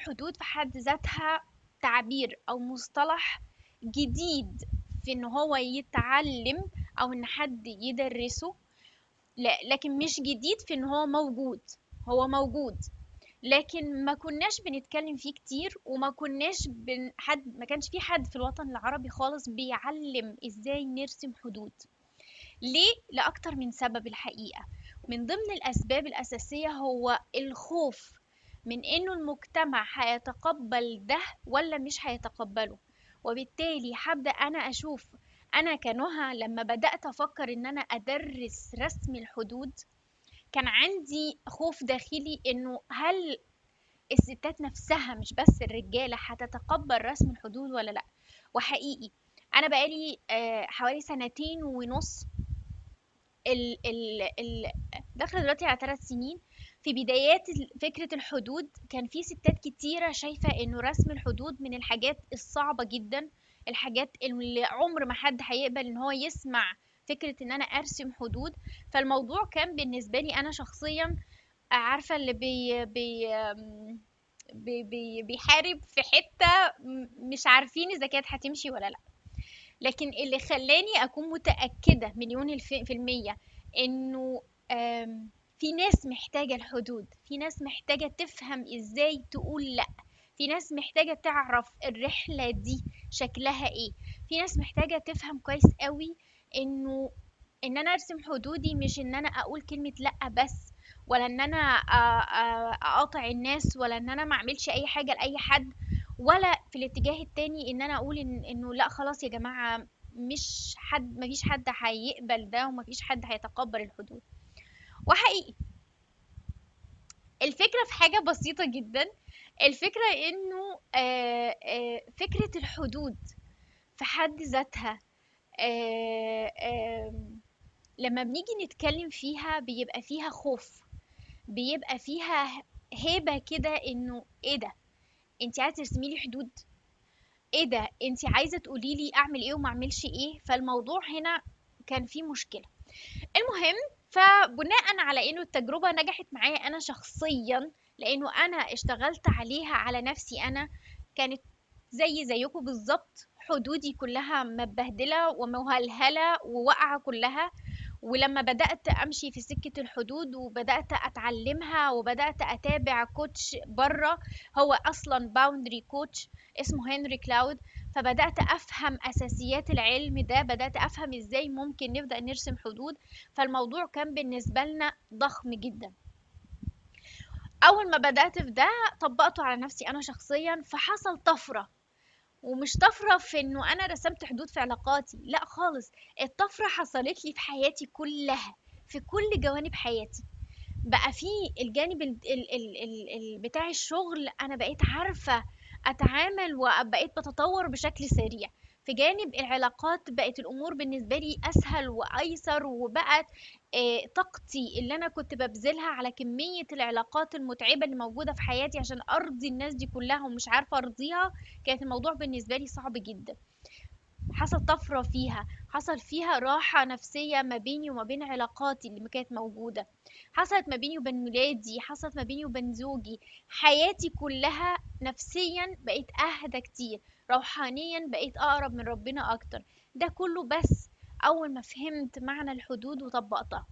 الحدود في حد ذاتها تعبير أو مصطلح جديد في إن هو يتعلم أو إن حد يدرسه، لا لكن مش جديد في إن هو موجود، هو موجود لكن ما كناش بنتكلم فيه كتير، وما كناش حد، ما كانش في حد في الوطن العربي خالص بيعلم ازاي نرسم حدود. ليه؟ لأكتر من سبب الحقيقة. من ضمن الأسباب الأساسية هو الخوف من إنه المجتمع هيتقبل ده ولا مش هيتقبله، وبالتالي هبدأ أنا أشوف، أنا كنهى لما بدأت أفكر إن أنا أدرس رسم الحدود كان عندي خوف داخلي إنه هل الستات نفسها مش بس الرجالة هتتقبل رسم الحدود ولا لأ. وحقيقي أنا بقالي حوالي 2.5 سنين داخلة دلوقتي على 3 سنين. في بدايات فكرة الحدود كان في ستات كتيرة شايفة إنه رسم الحدود من الحاجات الصعبة جدا، الحاجات اللي عمر ما حد هيقبل إن هو يسمع فكرة إن أنا أرسم حدود. فالموضوع كان بالنسبة لي أنا شخصيا عارفة اللي بي بي بي بي بيحارب في حتة مش عارفين إذا كانت هتمشي ولا لأ. لكن اللي خلاني أكون متأكدة مليون في المية إنه في ناس محتاجة الحدود، في ناس محتاجة تفهم إزاي تقول لأ، في ناس محتاجة تعرف الرحلة دي شكلها إيه، في ناس محتاجة تفهم كويس قوي إنه إن أنا أرسم حدودي مش إن أنا أقول كلمة لأ بس، ولا إن أنا أقاطع الناس، ولا إن أنا ما أعملش أي حاجة لأي حد، ولا في الاتجاه التاني إن أنا أقول إنه لأ خلاص يا جماعة، مفيش حد هيقبل ده ومفيش حد هيتقبل الحدود. وحقيقي الفكرة في حاجة بسيطة جدا، الفكرة إنه، فكرة الحدود في حد ذاتها، لما بنيجي نتكلم فيها بيبقى فيها خوف، بيبقى فيها هيبة كده إنه إيه ده، أنت عايزة ترسمي لي حدود، إيه ده، أنت عايزة تقولي لي أعمل إيه وما أعملش إيه. فالموضوع هنا كان فيه مشكلة. المهم فبناء على إنه التجربة نجحت معايا أنا شخصيا، لأنه أنا اشتغلت عليها على نفسي، أنا كانت زيكم بالظبط، حدودي كلها مبهدلة ومهلهلة وواقعة كلها. ولما بدأت أمشي في سكة الحدود وبدأت أتعلمها وبدأت أتابع coach برا، هو أصلا boundary coach اسمه هنري كلاود، فبدأت أفهم أساسيات العلم ده، بدأت أفهم إزاي ممكن نبدأ نرسم حدود. فالموضوع كان بالنسبة لنا ضخم جدا. أول ما بدأت في ده طبقته على نفسي أنا شخصيا، فحصل طفرة. ومش طفرة في إنه أنا رسمت حدود في علاقاتي، لا خالص، الطفرة حصلت لي في حياتي كلها، في كل جوانب حياتي. بقى في الجانب بتاع الشغل أنا بقيت عارفة أتعامل وبقيت بتطور بشكل سريع. في جانب العلاقات بقت الأمور بالنسبة لي أسهل وأيسر، وبقت، طاقتي اللي أنا كنت ببذلها على كمية العلاقات المتعبة اللي موجودة في حياتي عشان أرضي الناس دي كلها ومش عارفة أرضيها، كانت الموضوع بالنسبة لي صعب جدا. حصل طفرة فيها، حصل فيها راحة نفسية ما بيني وما بين علاقاتي اللي كانت موجودة، حصلت ما بيني وبين ولادي، حصلت ما بيني وبين زوجي. حياتي كلها نفسيا بقيت أهدى كتير، روحانيا بقيت أقرب من ربنا أكتر. ده كله بس أول ما فهمت معنى الحدود وطبقتها.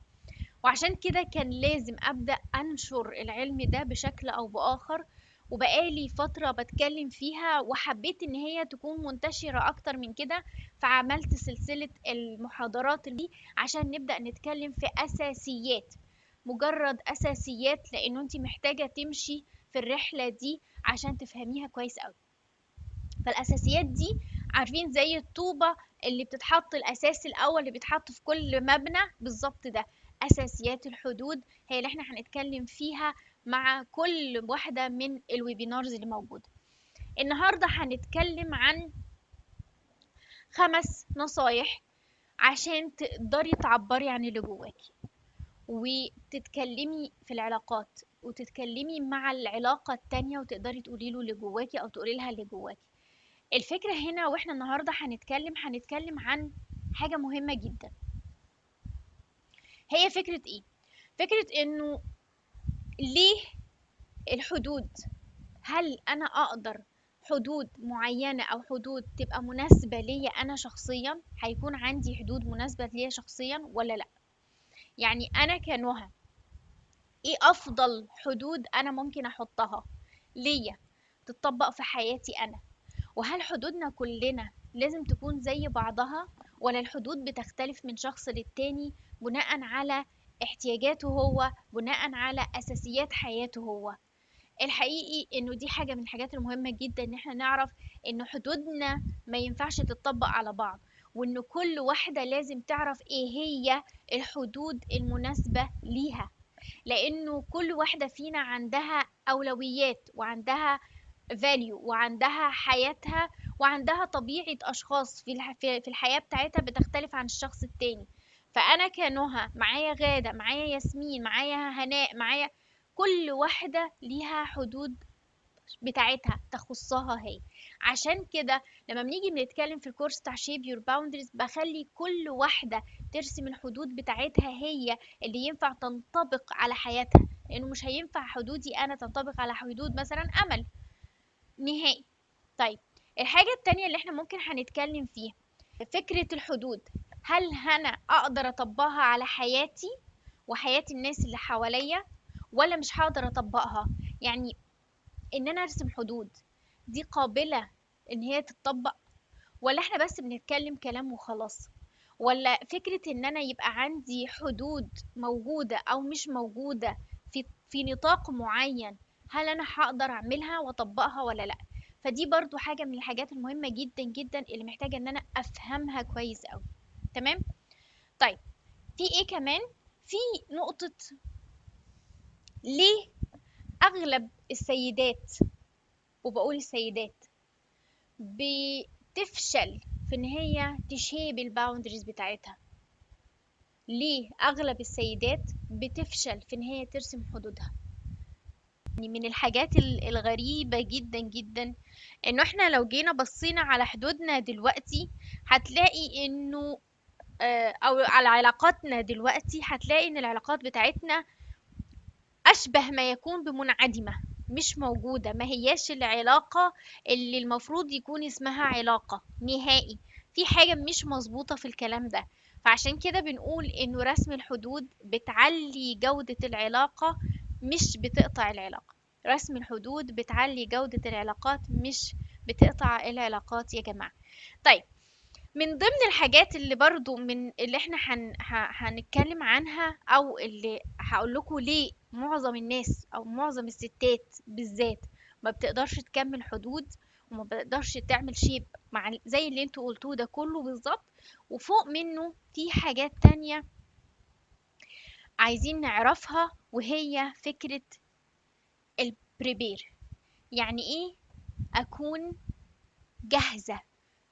وعشان كده كان لازم أبدأ أنشر العلم ده بشكل أو بآخر، وبقالي فترة بتكلم فيها وحبيت إن هي تكون منتشرة أكتر من كده، فعملت سلسلة المحاضرات دي عشان نبدأ نتكلم في أساسيات، مجرد أساسيات، لأنه أنت محتاجة تمشي في الرحلة دي عشان تفهميها كويس أوي. فالأساسيات دي عارفين زي الطوبة اللي بتتحط، الأساس الأول اللي بيتحط في كل مبنى بالظبط، ده أساسيات الحدود هي اللي احنا هنتكلم فيها مع كل واحدة من الويبينارز اللي موجودة. النهاردة هنتكلم عن 5 نصايح عشان تقدري تعبري عن اللي جواكي وتتكلمي في العلاقات وتتكلمي مع العلاقة التانية وتقدري تقولي له اللي جواكي أو تقولي لها اللي جواكي. الفكرة هنا واحنا النهاردة هنتكلم عن حاجة مهمة جدا. هي فكرة ايه؟ فكرة انه ليه الحدود هل انا اقدر حدود معينة او حدود تبقى مناسبة ليا انا شخصيا؟ هيكون عندي حدود مناسبة ليا شخصيا ولا لا؟ يعني انا كنهى ايه افضل حدود انا ممكن احطها ليا تتطبق في حياتي انا؟ وهل حدودنا كلنا لازم تكون زي بعضها، ولا الحدود بتختلف من شخص للتاني بناء على احتياجاته هو، بناء على اساسيات حياته هو؟ الحقيقي انه دي حاجة من الحاجات المهمة جدا ان احنا نعرف ان حدودنا ما ينفعش تتطبق على بعض، وان كل واحدة لازم تعرف ايه هي الحدود المناسبة ليها، لانه كل واحدة فينا عندها اولويات وعندها value وعندها حياتها وعندها طبيعة أشخاص في الحياة بتاعتها بتختلف عن الشخص التاني. فأنا كنهى معايا غادة، معايا ياسمين، معايا هناء، معايا كل واحدة ليها حدود بتاعتها تخصها هي. عشان كده لما بنيجي بنتكلم في الكورس بتاع Shape Your Boundaries بخلي كل واحدة ترسم الحدود بتاعتها هي اللي ينفع تنطبق على حياتها، لأنه مش هينفع حدودي أنا تنطبق على حدود مثلا أمل نهائي. الحاجة التانية اللي احنا ممكن هنتكلم فيها فكرة الحدود، هل أنا أقدر أطبقها على حياتي وحياة الناس اللي حواليا ولا مش هقدر أطبقها؟ يعني إن أنا أرسم حدود دي قابلة إن هي تتطبق، ولا إحنا بس بنتكلم كلام وخلاص؟ ولا فكرة إن أنا يبقى عندي حدود موجودة أو مش موجودة في نطاق معين، هل أنا هقدر أعملها وأطبقها ولا لأ؟ فدي برضو حاجة من الحاجات المهمة جدا جدا اللي محتاجة إن أنا أفهمها كويس أوي. تمام؟ في إيه كمان؟ في نقطة ليه أغلب السيدات، وبقول السيدات، بتفشل في إن هي ت shape ال boundaries بتاعتها. ليه أغلب السيدات بتفشل في إن هي ترسم حدودها؟ من الحاجات الغريبة جدا جدا إنه إحنا لو جينا بصينا على حدودنا دلوقتي هتلاقي إنه، أو على علاقاتنا دلوقتي هتلاقي إن العلاقات بتاعتنا أشبه ما يكون بمنعدمة، مش موجودة، ما هياش العلاقة اللي المفروض يكون اسمها علاقة نهائي. في حاجة مش مظبوطة في الكلام ده. فعشان كده بنقول إنه رسم الحدود بتعلي جودة العلاقة مش بتقطع العلاقة. رسم الحدود بتعلي جودة العلاقات مش بتقطع العلاقات يا جماعة. من ضمن الحاجات اللي برضو من اللي احنا هنتكلم عنها، او اللي هقول لكم ليه معظم الناس او معظم الستات بالذات ما بتقدرش تكمل حدود وما بتقدرش تعمل شيب مع زي اللي انتوا قلتوه ده كله بالظبط، وفوق منه في حاجات تانية عايزين نعرفها، وهي فكرة ال prepare. يعني ايه اكون جاهزة؟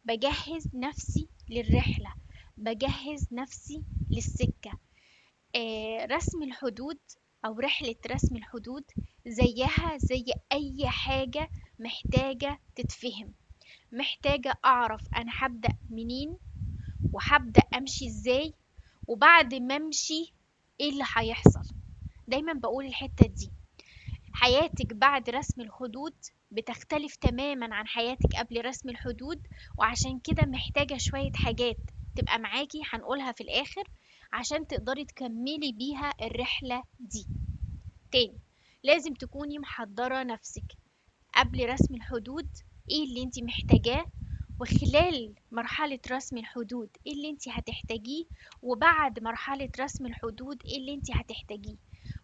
بجهز نفسي للرحلة، بجهز نفسي للسكة. رسم الحدود أو رحلة رسم الحدود زيها زي أي حاجة محتاجة تتفهم، محتاجة أعرف أنا هبدأ منين وهبدأ أمشي إزاي، وبعد ما أمشي إيه اللي هيحصل. دايما بقول الحتة دي، حياتك بعد رسم الحدود بتختلف تماما عن حياتك قبل رسم الحدود، وعشان كده محتاجة شوية حاجات تبقى معاكي هنقولها في الآخر عشان تقدري تكملي بيها الرحلة دي. تاني، لازم تكوني محضرة نفسك قبل رسم الحدود، ايه اللي انتي محتاجاه، وخلال مرحلة رسم الحدود ايه اللي انتي هتحتاجيه، وبعد مرحلة رسم الحدود ايه اللي انتي هتحتاجيه.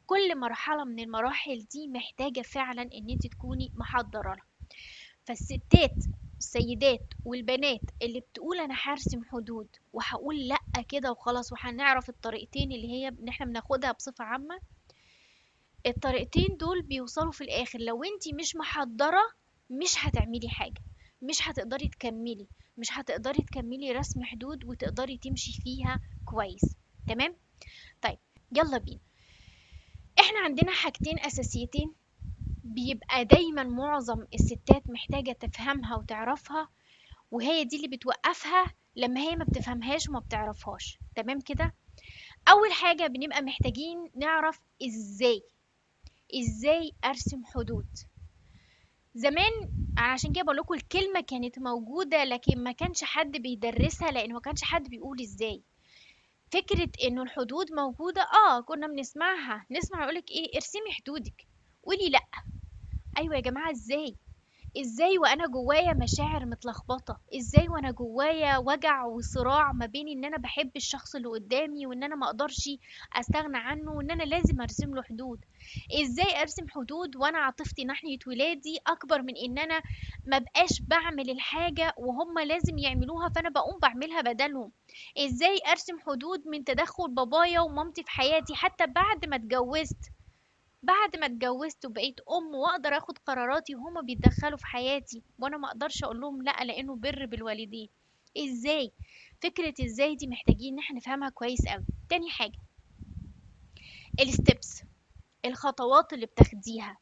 كل مرحلة من المراحل دي محتاجة فعلا ان انتي تكوني محضرة لها. فالستات السيدات والبنات اللي بتقول انا هرسم حدود وهقول لا كده وخلاص، وهنعرف الطريقتين اللي هي ان احنا بناخدها بصفة عامة، الطريقتين دول بيوصلوا في الاخر لو انتي مش محضرة مش هتعملي حاجة، مش هتقدري تكملي، مش هتقدري تكملي رسم حدود وتقدري تمشي فيها كويس. تمام؟ يلا بينا. احنا عندنا حاجتين اساسيتين بيبقى دايما معظم الستات محتاجة تفهمها وتعرفها، وهي دي اللي بتوقفها لما هي ما بتفهمهاش وما بتعرفهاش. تمام كده؟ اول حاجة بنبقى محتاجين نعرف ازاي ارسم حدود. زمان عشان كده بقول لكم الكلمة كانت موجودة لكن ما كانش حد بيدرسها، لأنه ما كانش حد بيقول إزاي. فكرة إنه الحدود موجودة، كنا بنسمعها، نسمع يقولك إيه، ارسمي حدودك، قولي لأ. أيوة يا جماعة، إزاي؟ إزاي وأنا جوايا مشاعر متلخبطة؟ إزاي وأنا جوايا وجع وصراع ما بين إن أنا بحب الشخص اللي قدامي وإن أنا ما أقدرش أستغنى عنه وإن أنا لازم أرسم له حدود؟ إزاي أرسم حدود وأنا عاطفتي ناحية ولادي أكبر من إن أنا ما بقاش بعمل الحاجة وهم لازم يعملوها فأنا بقوم بعملها بدلهم؟ إزاي أرسم حدود من تدخل بابايا ومامتي في حياتي حتى بعد ما اتجوزت؟ بعد ما اتجوزت وبقيت أم وأقدر أخد قراراتي وهما بيتدخلوا في حياتي وأنا ما أقدرش أقول لهم لأ لأنه بر بالوالدين. إزاي؟ فكرة إزاي دي محتاجين إن احنا نفهمها كويس أوي. تاني حاجة الستبس، الخطوات اللي بتاخديها،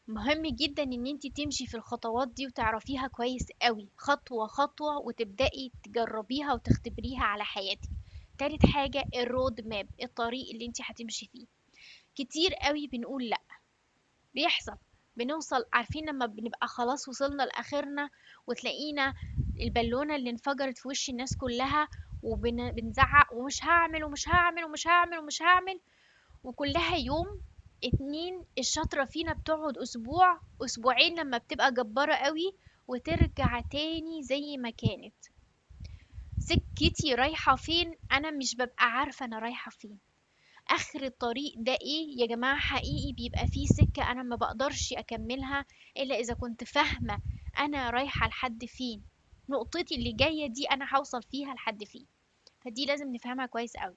مهم جدا إن انتي تمشي في الخطوات دي وتعرفيها كويس أوي، خطوة خطوة، وتبدأي تجربيها وتختبريها على حياتك. تالت حاجة الرود ماب، الطريق اللي انتي هتمشي فيه. كتير قوي بنقول لأ، بيحصل، بنوصل، عارفين لما بنبقى خلاص وصلنا لآخرنا وتلاقينا البالونة اللي انفجرت في وش الناس كلها وبنزعق ومش هعمل ومش هعمل ومش هعمل ومش هعمل، وكلها يوم اتنين. الشاطرة فينا بتقعد أسبوع أسبوعين لما بتبقى جبارة قوي وترجع تاني زي ما كانت. سكتي رايحة فين؟ أنا مش ببقى عارفة أنا رايحة فين، آخر الطريق ده إيه يا جماعة. حقيقي بيبقى فيه سكة أنا ما بقدرش أكملها إلا إذا كنت فاهمة أنا رايحة لحد فين، نقطتي اللي جاية دي أنا هوصل فيها لحد فين. فدي لازم نفهمها كويس قوي.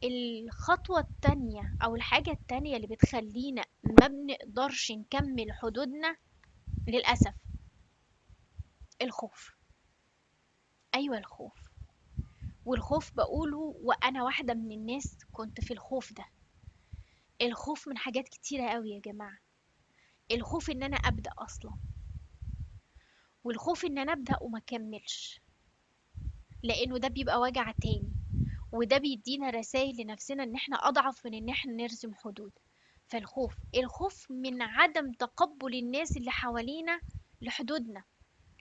الخطوة التانية أو الحاجة التانية اللي بتخلينا ما بنقدرش نكمل حدودنا للأسف الخوف. أيوة الخوف، والخوف بقوله وأنا واحدة من الناس كنت في الخوف ده. الخوف من حاجات كتيرة قوي يا جماعة، الخوف إن أنا أبدأ أصلا، والخوف إن أنا أبدأ وما أكملش، لأنه ده بيبقى وجع تاني، وده بيدينا رسائل لنفسنا إن إحنا أضعف من إن إحنا نرسم حدود. فالخوف، الخوف من عدم تقبل الناس اللي حوالينا لحدودنا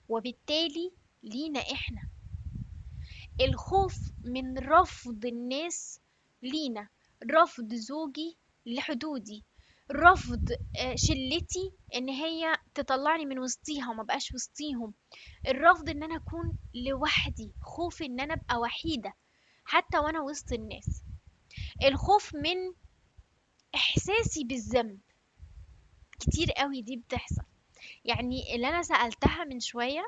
وبالتالي لينا إحنا، الخوف من رفض الناس لينا، رفض زوجي لحدودي، رفض شلتي إن هي تطلعني من وسطيها وما بقاش وسطيهم، الرفض إن أنا أكون لوحدي، خوف إن أنا أبقى وحيدة حتى وأنا وسط الناس، الخوف من إحساسي بالذنب. كتير قوي دي بتحصل. اللي أنا سألتها من شوية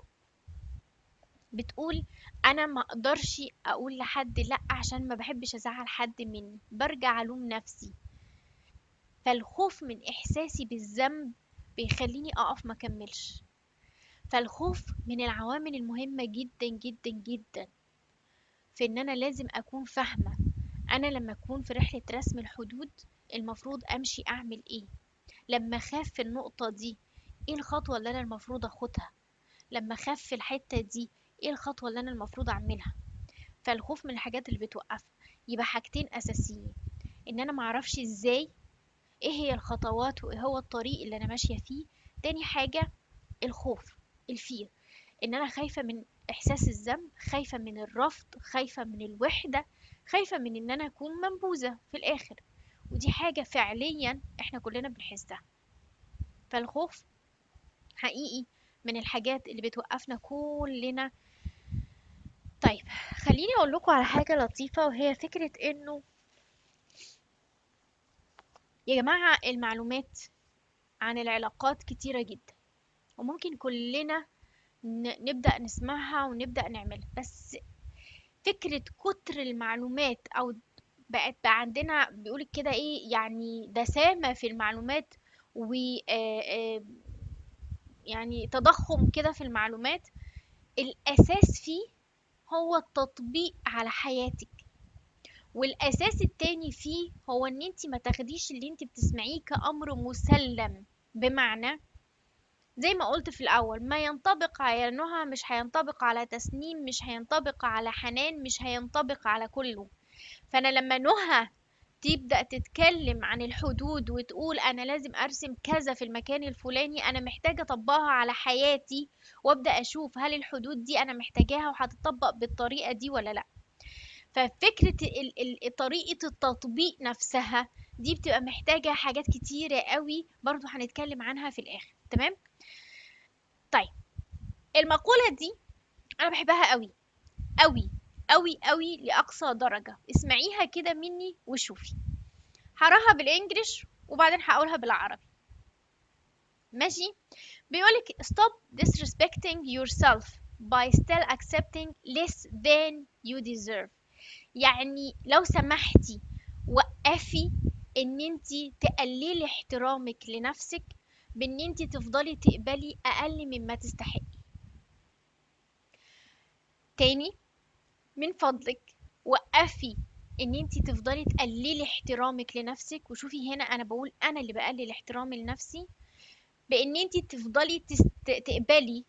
بتقول أنا ما أقدرش أقول لحد لأ عشان ما بحبش أزعل حد مني، برجع ألوم نفسي. فالخوف من إحساسي بالذنب بيخليني أقف ما أكملش. فالخوف من العوامل المهمة جدا جدا جدا في إن أنا لازم أكون فاهمة أنا لما أكون في رحلة رسم الحدود المفروض أمشي أعمل إيه، لما أخاف في النقطة دي إيه الخطوة اللي أنا المفروض أخدها، لما أخاف في الحتة دي إيه الخطوة اللي أنا المفروض أعملها. فالخوف من الحاجات اللي بتوقفها. يبقى حاجتين أساسيين، إن أنا معرفش إزاي، إيه هي الخطوات وإيه هو الطريق اللي أنا ماشية فيه. تاني حاجة الخوف، الفير، إن أنا خايفة من إحساس الذنب، خايفة من الرفض، خايفة من الوحدة، خايفة من إن أنا أكون منبوذة في الآخر، ودي حاجة فعليا إحنا كلنا بنحسها. فالخوف حقيقي من الحاجات اللي بتوقفنا كلنا. خليني أقول لكم على حاجة لطيفة، وهي فكرة إنه يا جماعة المعلومات عن العلاقات كتيرة جدا، وممكن كلنا نبدأ نسمعها ونبدأ نعملها، بس فكرة كتر المعلومات أو بقت بقى عندنا بيقولك كده إيه، يعني دسامة في المعلومات و، تضخم كده في المعلومات، الأساس فيه هو التطبيق على حياتك، والأساس التاني فيه هو إن انتي ما تاخديش اللي انتي بتسمعيه كأمر مسلم. بمعنى زي ما قلت في الأول، ما ينطبق على نهى مش هينطبق على تسنيم، مش هينطبق على حنان، مش هينطبق على كله. فأنا لما نهى تبدأ تتكلم عن الحدود وتقول أنا لازم أرسم كذا في المكان الفلاني، أنا محتاجة أطبقها على حياتي وأبدأ أشوف هل الحدود دي أنا محتاجاها وهتطبق بالطريقة دي ولا لأ. ففكرة طريقة التطبيق نفسها دي بتبقى محتاجة حاجات كتيرة قوي، برضو هنتكلم عنها في الآخر. تمام؟ المقولة دي أنا بحبها قوي قوي قوي قوي لأقصى درجة، اسمعيها كده مني وشوفي. هقراها بالإنجليش وبعدين هقولها بالعربي، ماشي؟ بيقولك stop disrespecting yourself by still accepting less than you deserve. يعني لو سمحتي وقفي ان انتي تقللي احترامك لنفسك بان انتي تفضلي تقبلي اقل مما تستحقي. تاني من فضلك وقفي ان انتي تفضلي تقللي احترامك لنفسك. وشوفي هنا انا بقول انا اللي بقلل احترامي لنفسي بان انتي تفضلي تقبلي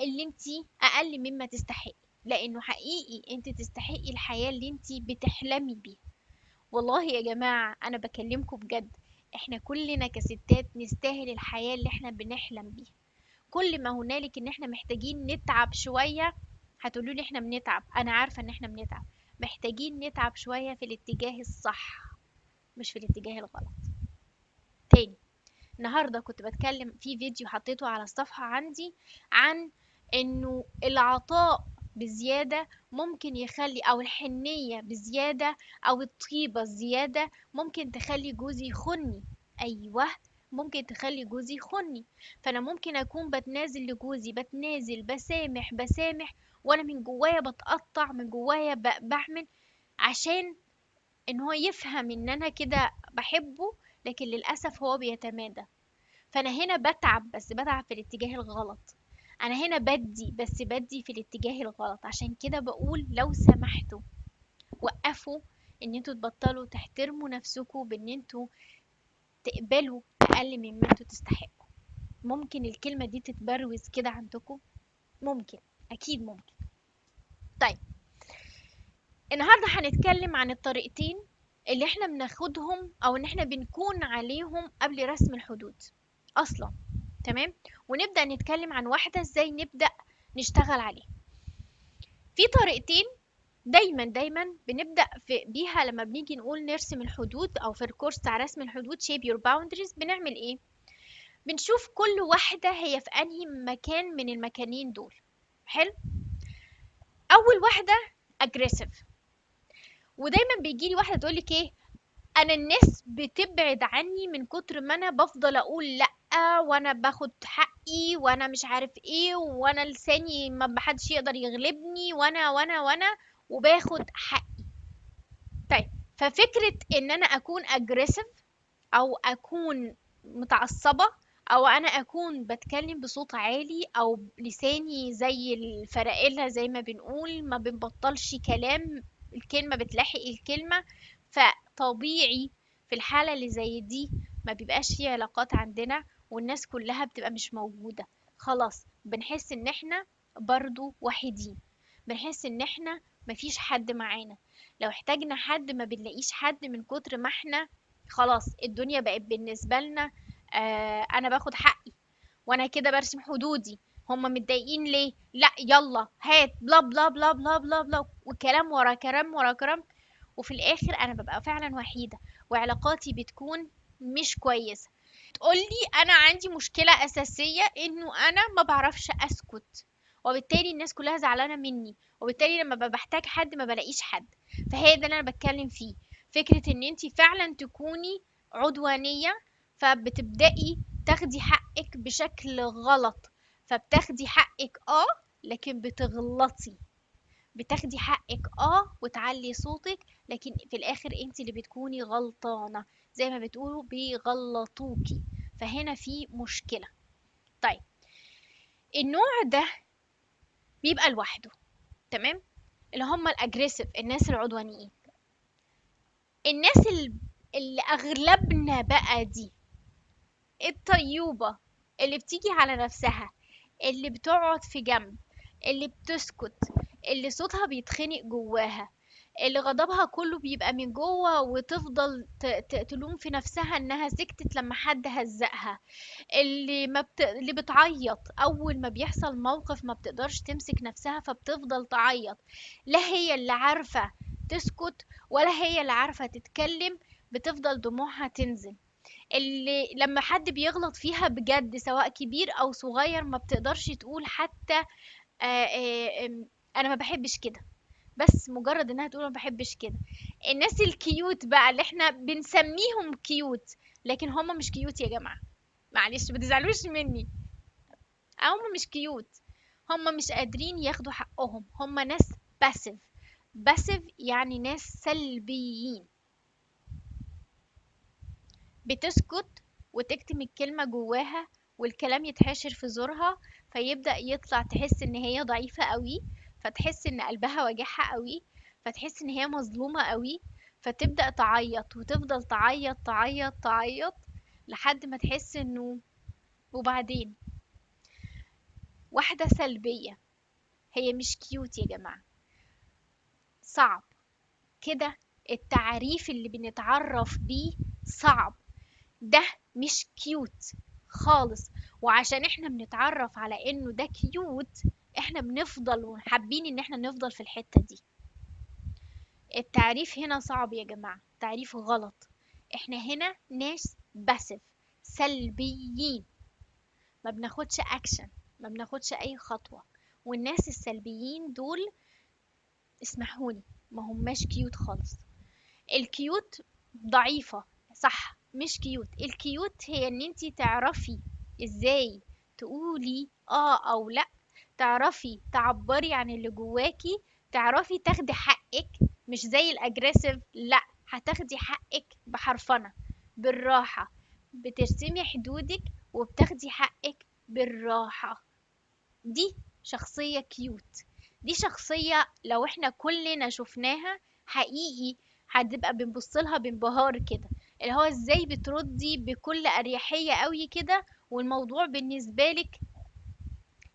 اللي انتي اقل مما تستحقي، لانه حقيقي انتي تستحقي الحياة اللي انتي بتحلمي بيها. والله يا جماعة انا بكلمكم بجد، احنا كلنا كستات نستاهل الحياة اللي احنا بنحلم بيها. كل ما هنالك ان احنا محتاجين نتعب شوية. هتقولوا لي احنا بنتعب، انا عارفة ان احنا بنتعب، محتاجين نتعب شوية في الاتجاه الصح مش في الاتجاه الغلط. تاني النهاردة كنت بتكلم في فيديو حطيته على الصفحة عندي عن انه العطاء بزيادة ممكن يخلي، او الحنية بزيادة، او الطيبة الزيادة ممكن تخلي جوزي يخني. ايوه ممكن تخلي جوزي يخني. فانا ممكن اكون بتنازل لجوزي، بتنازل، بسامح، بسامح، وانا من جوايا بتقطع، من جوايا بعمل عشان ان هو يفهم ان انا كده بحبه، لكن للاسف هو بيتمادى. فانا هنا بتعب، بس بتعب في الاتجاه الغلط. انا هنا بدي، بس بدي في الاتجاه الغلط. عشان كده بقول لو سمحتوا وقفوا ان انتوا تبطلوا تحترموا نفسكوا بان انتوا تقبلوا اقل مما انتوا تستحقوا. ممكن الكلمة دي تتبروز كده عندكم، ممكن، اكيد ممكن. النهاردة هنتكلم عن الطريقتين اللي احنا بناخدهم او ان احنا بنكون عليهم قبل رسم الحدود اصلا، تمام؟ ونبدأ نتكلم عن واحدة ازاي نبدأ نشتغل عليها. في طريقتين دايما بنبدأ بيها لما بنيجي نقول نرسم الحدود، او في الكورس بتاع رسم الحدود shape your boundaries. بنعمل ايه؟ بنشوف كل واحدة هي في انهي مكان من المكانين دول. حلو؟ اول واحدة aggressive، ودايما بيجي لي واحدة تقول لك ايه، انا الناس بتبعد عني من كتر ما انا بفضل اقول لا، وانا باخد حقي، وانا مش عارف ايه، وانا لساني ما حدش يقدر يغلبني، وانا وانا وانا وباخد حقي. ففكرة ان انا اكون aggressive او اكون متعصبة او انا اكون بتكلم بصوت عالي او لساني زي الفرقلة زي ما بنقول، ما بنبطلش كلام، الكلمة بتلاحق الكلمة، فطبيعي في الحالة اللي زي دي ما بيبقاش في علاقات عندنا، والناس كلها بتبقى مش موجودة. خلاص بنحس ان احنا برضو وحيدين، بنحس ان احنا مفيش حد معانا، لو احتاجنا حد ما بنلاقيش حد من كتر ما احنا خلاص الدنيا بقت بالنسبة لنا، انا باخد حقي وانا كده برسم حدودي، هما متضايقين ليه؟ لا يلا هات بلا بلا بلا بلا بلا بلا، وكلام ورا كلام ورا كلام، وفي الاخر انا ببقى فعلا وحيدة وعلاقاتي بتكون مش كويسة. تقولي انا عندي مشكلة اساسية انه انا ما بعرفش اسكت، وبالتالي الناس كلها زعلانة مني، وبالتالي لما بحتاج حد ما بلاقيش حد. فهي ده اللي انا بتكلم فيه، فكرة ان انتي فعلا تكوني عدوانية، فبتبدأي تاخدي حقك بشكل غلط، فبتاخدي حقك لكن بتغلطي، بتاخدي حقك وتعلي صوتك، لكن في الاخر انت اللي بتكوني غلطانة، زي ما بتقولوا بيغلطوكي، فهنا في مشكلة. النوع ده بيبقى لوحده، تمام؟ اللي هم الاجريسيف، الناس العدوانيين، الناس اللي اغلبنا بقى دي الطيوبة اللي بتيجي على نفسها، اللي بتقعد في جنب، اللي بتسكت، اللي صوتها بيتخنق جواها، اللي غضبها كله بيبقى من جوه، وتفضل تلوم في نفسها انها سكتت لما حد هزقها، اللي بتعيط اول ما بيحصل موقف ما بتقدرش تمسك نفسها فبتفضل تعيط، لا هي اللي عارفة تسكت ولا هي اللي عارفة تتكلم، بتفضل دموعها تنزل. اللي لما حد بيغلط فيها بجد سواء كبير او صغير ما بتقدرش تقول حتى انا ما بحبش كده، بس مجرد انها تقول ما بحبش كده. الناس ال cute بقى اللي احنا بنسميهم cute، لكن هم مش cute يا جماعة، معلش ما تزعلوش مني، هم مش cute، هم مش قادرين ياخدوا حقهم، هم ناس passive. passive يعني ناس سلبيين، بتسكت وتكتم الكلمة جواها والكلام يتحشر في زورها، فيبدأ يطلع، تحس ان هي ضعيفة قوي، فتحس ان قلبها وجعها قوي، فتحس ان هي مظلومة قوي، فتبدأ تعيط وتفضل تعيط تعيط تعيط لحد ما تحس انه وبعدين. واحدة سلبية، هي مش cute يا جماعة، صعب كده التعريف اللي بنتعرف بيه، صعب، ده مش cute خالص. وعشان احنا بنتعرف على انه ده cute احنا بنفضل وحابين ان احنا نفضل في الحتة دي. التعريف هنا صعب يا جماعة، تعريف غلط. احنا هنا ناس passive سلبيين، ما بناخدش اكشن، ما بناخدش اي خطوة. والناس السلبيين دول اسمحولي ما هماش cute خالص. ال cute ضعيفة صح، مش cute. ال cute هي ان انتي تعرفي ازاي تقولي او لا، تعرفي تعبري عن اللي جواكي، تعرفي تاخدي حقك، مش زي ال aggressive، لا هتاخدي حقك بحرفنة بالراحة، بترسمي حدودك وبتاخدي حقك بالراحة. دي شخصية cute، دي شخصية لو احنا كلنا شفناها حقيقي هتبقى بنبص لها بانبهار كده، اللي هو ازاي بتردي بكل اريحية قوي كده، والموضوع بالنسبة لك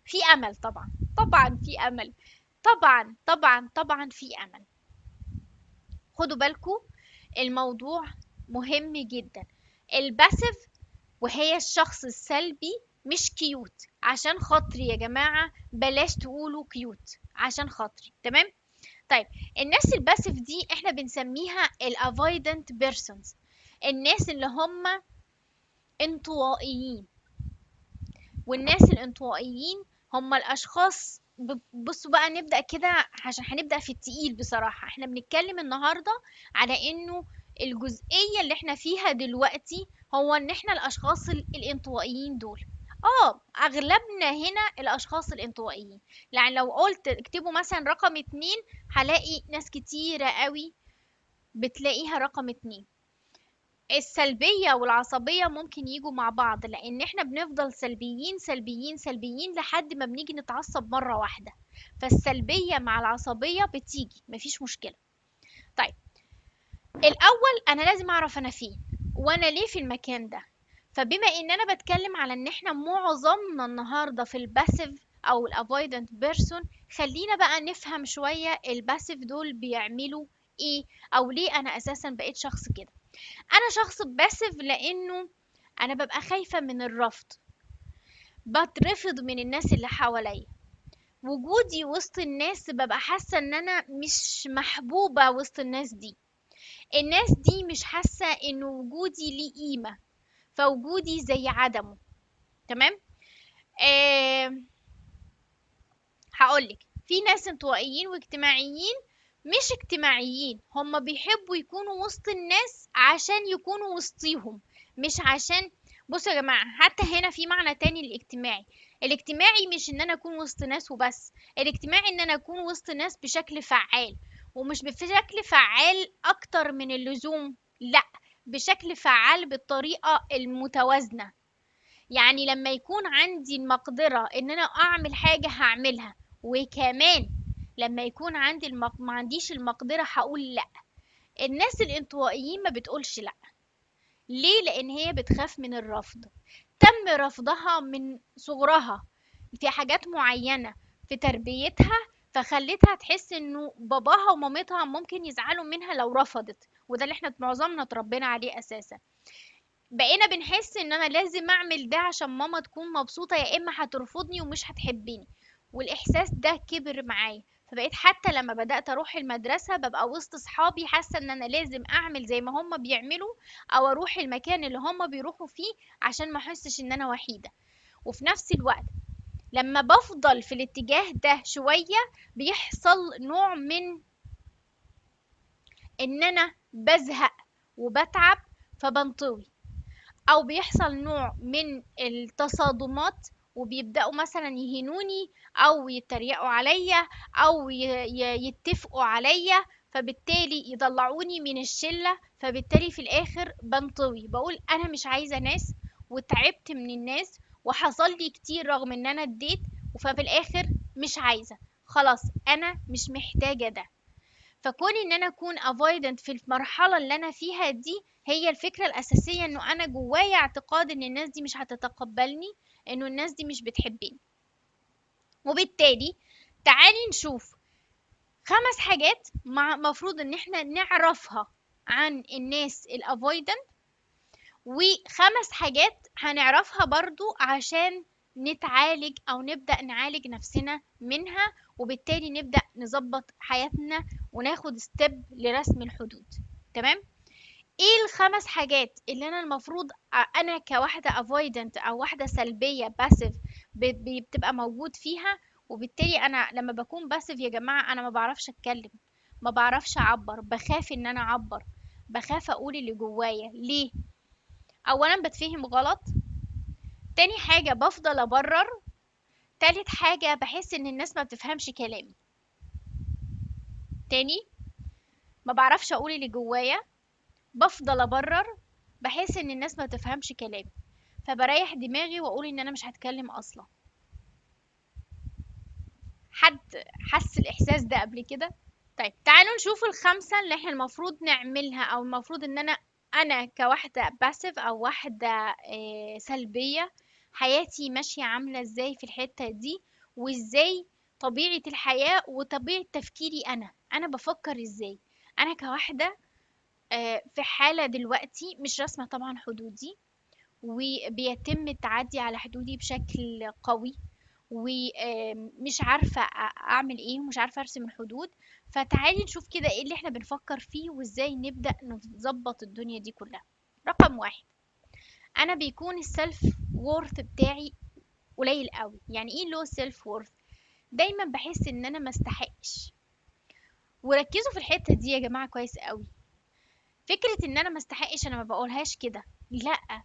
في امل. طبعا طبعا في امل، طبعا طبعا طبعا في امل. خدوا بالكم الموضوع مهم جدا. ال passive وهي الشخص السلبي مش cute، عشان خاطري يا جماعة بلاش تقولوا cute عشان خاطري، تمام؟ الناس ال passive دي احنا بنسميها ال avoidant persons، الناس اللي هم انطوائيين. والناس الانطوائيين هم الاشخاص بصوا بقى نبدأ كده عشان هنبدأ في التقيل بصراحة. احنا بنتكلم النهاردة على انه الجزئية اللي احنا فيها دلوقتي هو ان احنا الاشخاص الانطوائيين دول، اغلبنا هنا الاشخاص الانطوائيين. يعني لو قلت اكتبوا مثلا رقم 2 هلاقي ناس كتيرة قوي بتلاقيها رقم 2. السلبية والعصبية ممكن يجوا مع بعض، لأن احنا بنفضل سلبيين سلبيين سلبيين لحد ما بنيجي نتعصب مرة واحدة، فالسلبية مع العصبية بتيجي مفيش مشكلة. الأول أنا لازم أعرف أنا فين وأنا ليه في المكان ده. فبما إن أنا بتكلم على إن إحنا معظمنا النهاردة في ال passive أو ال avoidant person، خلينا بقى نفهم شوية ال passive دول بيعملوا إيه، أو ليه أنا أساساً بقيت شخص كده. أنا شخص passive لأنه أنا ببقى خايفة من الرفض، بترفض من الناس اللي حواليا، وجودي وسط الناس ببقى حاسة إن أنا مش محبوبة وسط الناس دي، الناس دي مش حاسة إن وجودي ليه قيمة، فوجودي زي عدمه. تمام؟ هقولك في ناس انطوائيين واجتماعيين مش اجتماعيين، هم بيحبوا يكونوا وسط الناس عشان يكونوا وسطيهم، مش عشان بصوا يا جماعة حتى هنا في معنى تاني للاجتماعي. الاجتماعي مش ان انا اكون وسط ناس وبس، الاجتماعي ان انا اكون وسط ناس بشكل فعال، ومش بشكل فعال اكتر من اللزوم، لا بشكل فعال بالطريقة المتوازنة. يعني لما يكون عندي المقدرة ان انا اعمل حاجة هعملها، وكمان لما يكون عندي ما عنديش المقدرة هقول لا. الناس الانطوائيين ما بتقولش لا، ليه؟ لان هي بتخاف من الرفض، تم رفضها من صغرها في حاجات معينة في تربيتها، فخلتها تحس انه باباها ومامتها ممكن يزعلوا منها لو رفضت، وده اللي احنا معظمنا اتربينا عليه اساسا. بقينا بنحس ان انا لازم اعمل ده عشان ماما تكون مبسوطة، يا اما هترفضني ومش هتحبني. والاحساس ده كبر معايا، فبقيت حتى لما بدأت اروح المدرسة ببقى وسط صحابي حاسة ان انا لازم اعمل زي ما هم بيعملوا، او اروح المكان اللي هم بيروحوا فيه عشان ما احسش ان انا وحيدة. وفي نفس الوقت لما بفضل في الاتجاه ده شوية بيحصل نوع من ان انا بزهق وبتعب فبنطوي، او بيحصل نوع من التصادمات وبيبدأوا مثلا يهينوني او يتريقوا عليا او يتفقوا عليا، فبالتالي يطلعوني من الشلة، فبالتالي في الاخر بنطوي، بقول انا مش عايزة ناس وتعبت من الناس وحصل لي كتير رغم ان انا اديت، وفي الاخر مش عايزة، خلاص انا مش محتاجة ده. فكون ان انا اكون avoidant في المرحلة اللي انا فيها دي، هي الفكرة الاساسية انه انا جوايا اعتقاد ان الناس دي مش هتتقبلني، انه الناس دي مش بتحبني. وبالتالي تعالي نشوف 5 حاجات مفروض ان احنا نعرفها عن الناس الافويدنت، وخمس حاجات هنعرفها برضو عشان نتعالج او نبدأ نعالج نفسنا منها، وبالتالي نبدأ نظبط حياتنا وناخد step لرسم الحدود. تمام؟ ايه الخمس حاجات اللي انا المفروض انا كواحدة avoidant او واحدة سلبية passive بتبقى موجود فيها؟ وبالتالي انا لما بكون passive يا جماعة انا ما بعرفش اتكلم، ما بعرفش اعبر، بخاف ان انا اعبر، بخاف اقول اللي جوايا. ليه؟ اولا بتفهم غلط، تاني حاجة بفضل ابرر، تالت حاجة بحس ان الناس ما بتفهمش كلامي. تاني ما بعرفش اقول اللي جوايا، بفضل ابرر، بحس ان الناس ما تفهمش كلامي، فبريح دماغي واقول ان انا مش هتكلم اصلا. حد حس الاحساس ده قبل كده؟ طيب تعالوا نشوف الخمسة اللي احنا المفروض نعملها، او المفروض ان انا كواحدة passive او واحدة سلبية، حياتي ماشية عاملة ازاي في الحتة دي، وازاي طبيعة الحياة وطبيعة تفكيري انا بفكر ازاي. انا كواحدة في حالة دلوقتي مش راسمة طبعا حدودي، وبيتم التعدي على حدودي بشكل قوي، ومش عارفة أعمل إيه، ومش عارفة أرسم الحدود. فتعالي نشوف كده إيه اللي إحنا بنفكر فيه وإزاي نبدأ نظبط الدنيا دي كلها. رقم 1، أنا بيكون ال self worth بتاعي قليل قوي. يعني إيه low self worth؟ دايما بحس إن أنا ما استحقش. وركزوا في الحتة دي يا جماعة كويس قوي. فكرة إن أنا ما استحقش أنا ما بقولهاش كده، لأ،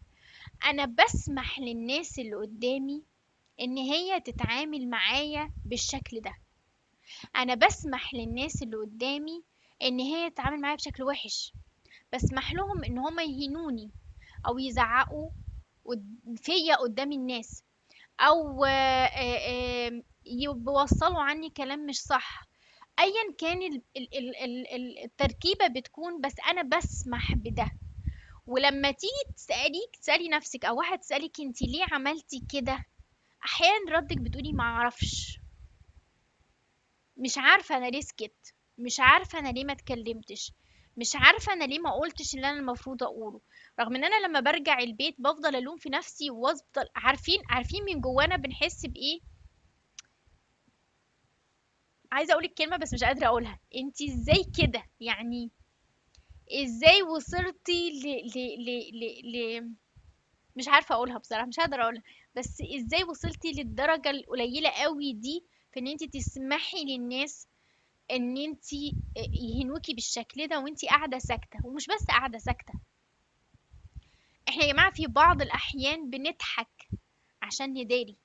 أنا بسمح للناس اللي قدامي إن هي تتعامل معايا بالشكل ده. أنا بسمح للناس اللي قدامي إن هي تتعامل معايا بشكل وحش، بسمح لهم إن هم يهينوني أو يزعقوا فيا قدام الناس، أو، يوصلوا عني كلام مش صح، أيا كان التركيبة بتكون، بس أنا بسمح بده. ولما تيجي تسألي نفسك أو واحد تسألك انتي ليه عملتي كده، أحيانا ردك بتقولي ما أعرفش، مش عارفة أنا ليه سكت، مش عارفة أنا ليه ما اتكلمتش، مش عارفة أنا ليه ما قلتش اللي أنا المفروض أقوله. رغم إن أنا لما برجع البيت بفضل ألوم في نفسي وأفضل عارفين من جوانا بنحس بإيه. عايزة أقول الكلمة بس مش قادرة أقولها، انتي إزاي كده؟ يعني إزاي وصلتي ل ل ل ل ل مش عارفة أقولها بصراحة، مش هقدر أقولها، بس إزاي وصلتي للدرجة القليلة قوي دي في إن انتي تسمحي للناس إن انتي يهنوكي بالشكل ده وانتي قاعدة ساكتة؟ ومش بس قاعدة ساكتة، احنا يا جماعة في بعض الأحيان بنضحك عشان نداري.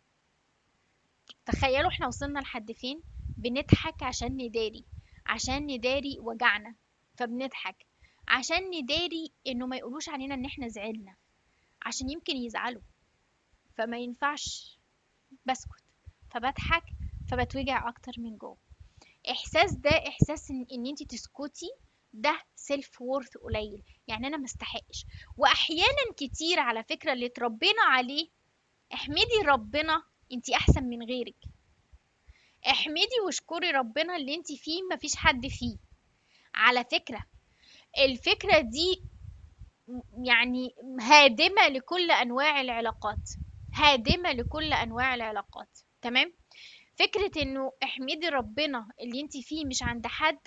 تخيلوا احنا وصلنا لحد فين، بنضحك عشان نداري، عشان نداري وجعنا، فبنضحك عشان نداري انه ما يقولوش علينا ان احنا زعلنا، عشان يمكن يزعلوا، فما ينفعش بسكت، فبضحك، فبتوجع اكتر من جوه. احساس ده، احساس ان انتي تسكتي، ده self worth قليل، يعني انا ما استحقش. واحيانا كتير على فكرة اللي اتربينا عليه، احمدي ربنا انتي احسن من غيرك، احمدي واشكري ربنا اللي انت فيه مفيش حد فيه. على فكرة الفكرة دي يعني هادمة لكل أنواع العلاقات، هادمة لكل أنواع العلاقات. تمام؟ فكرة انه احمدي ربنا اللي انت فيه مش عند حد،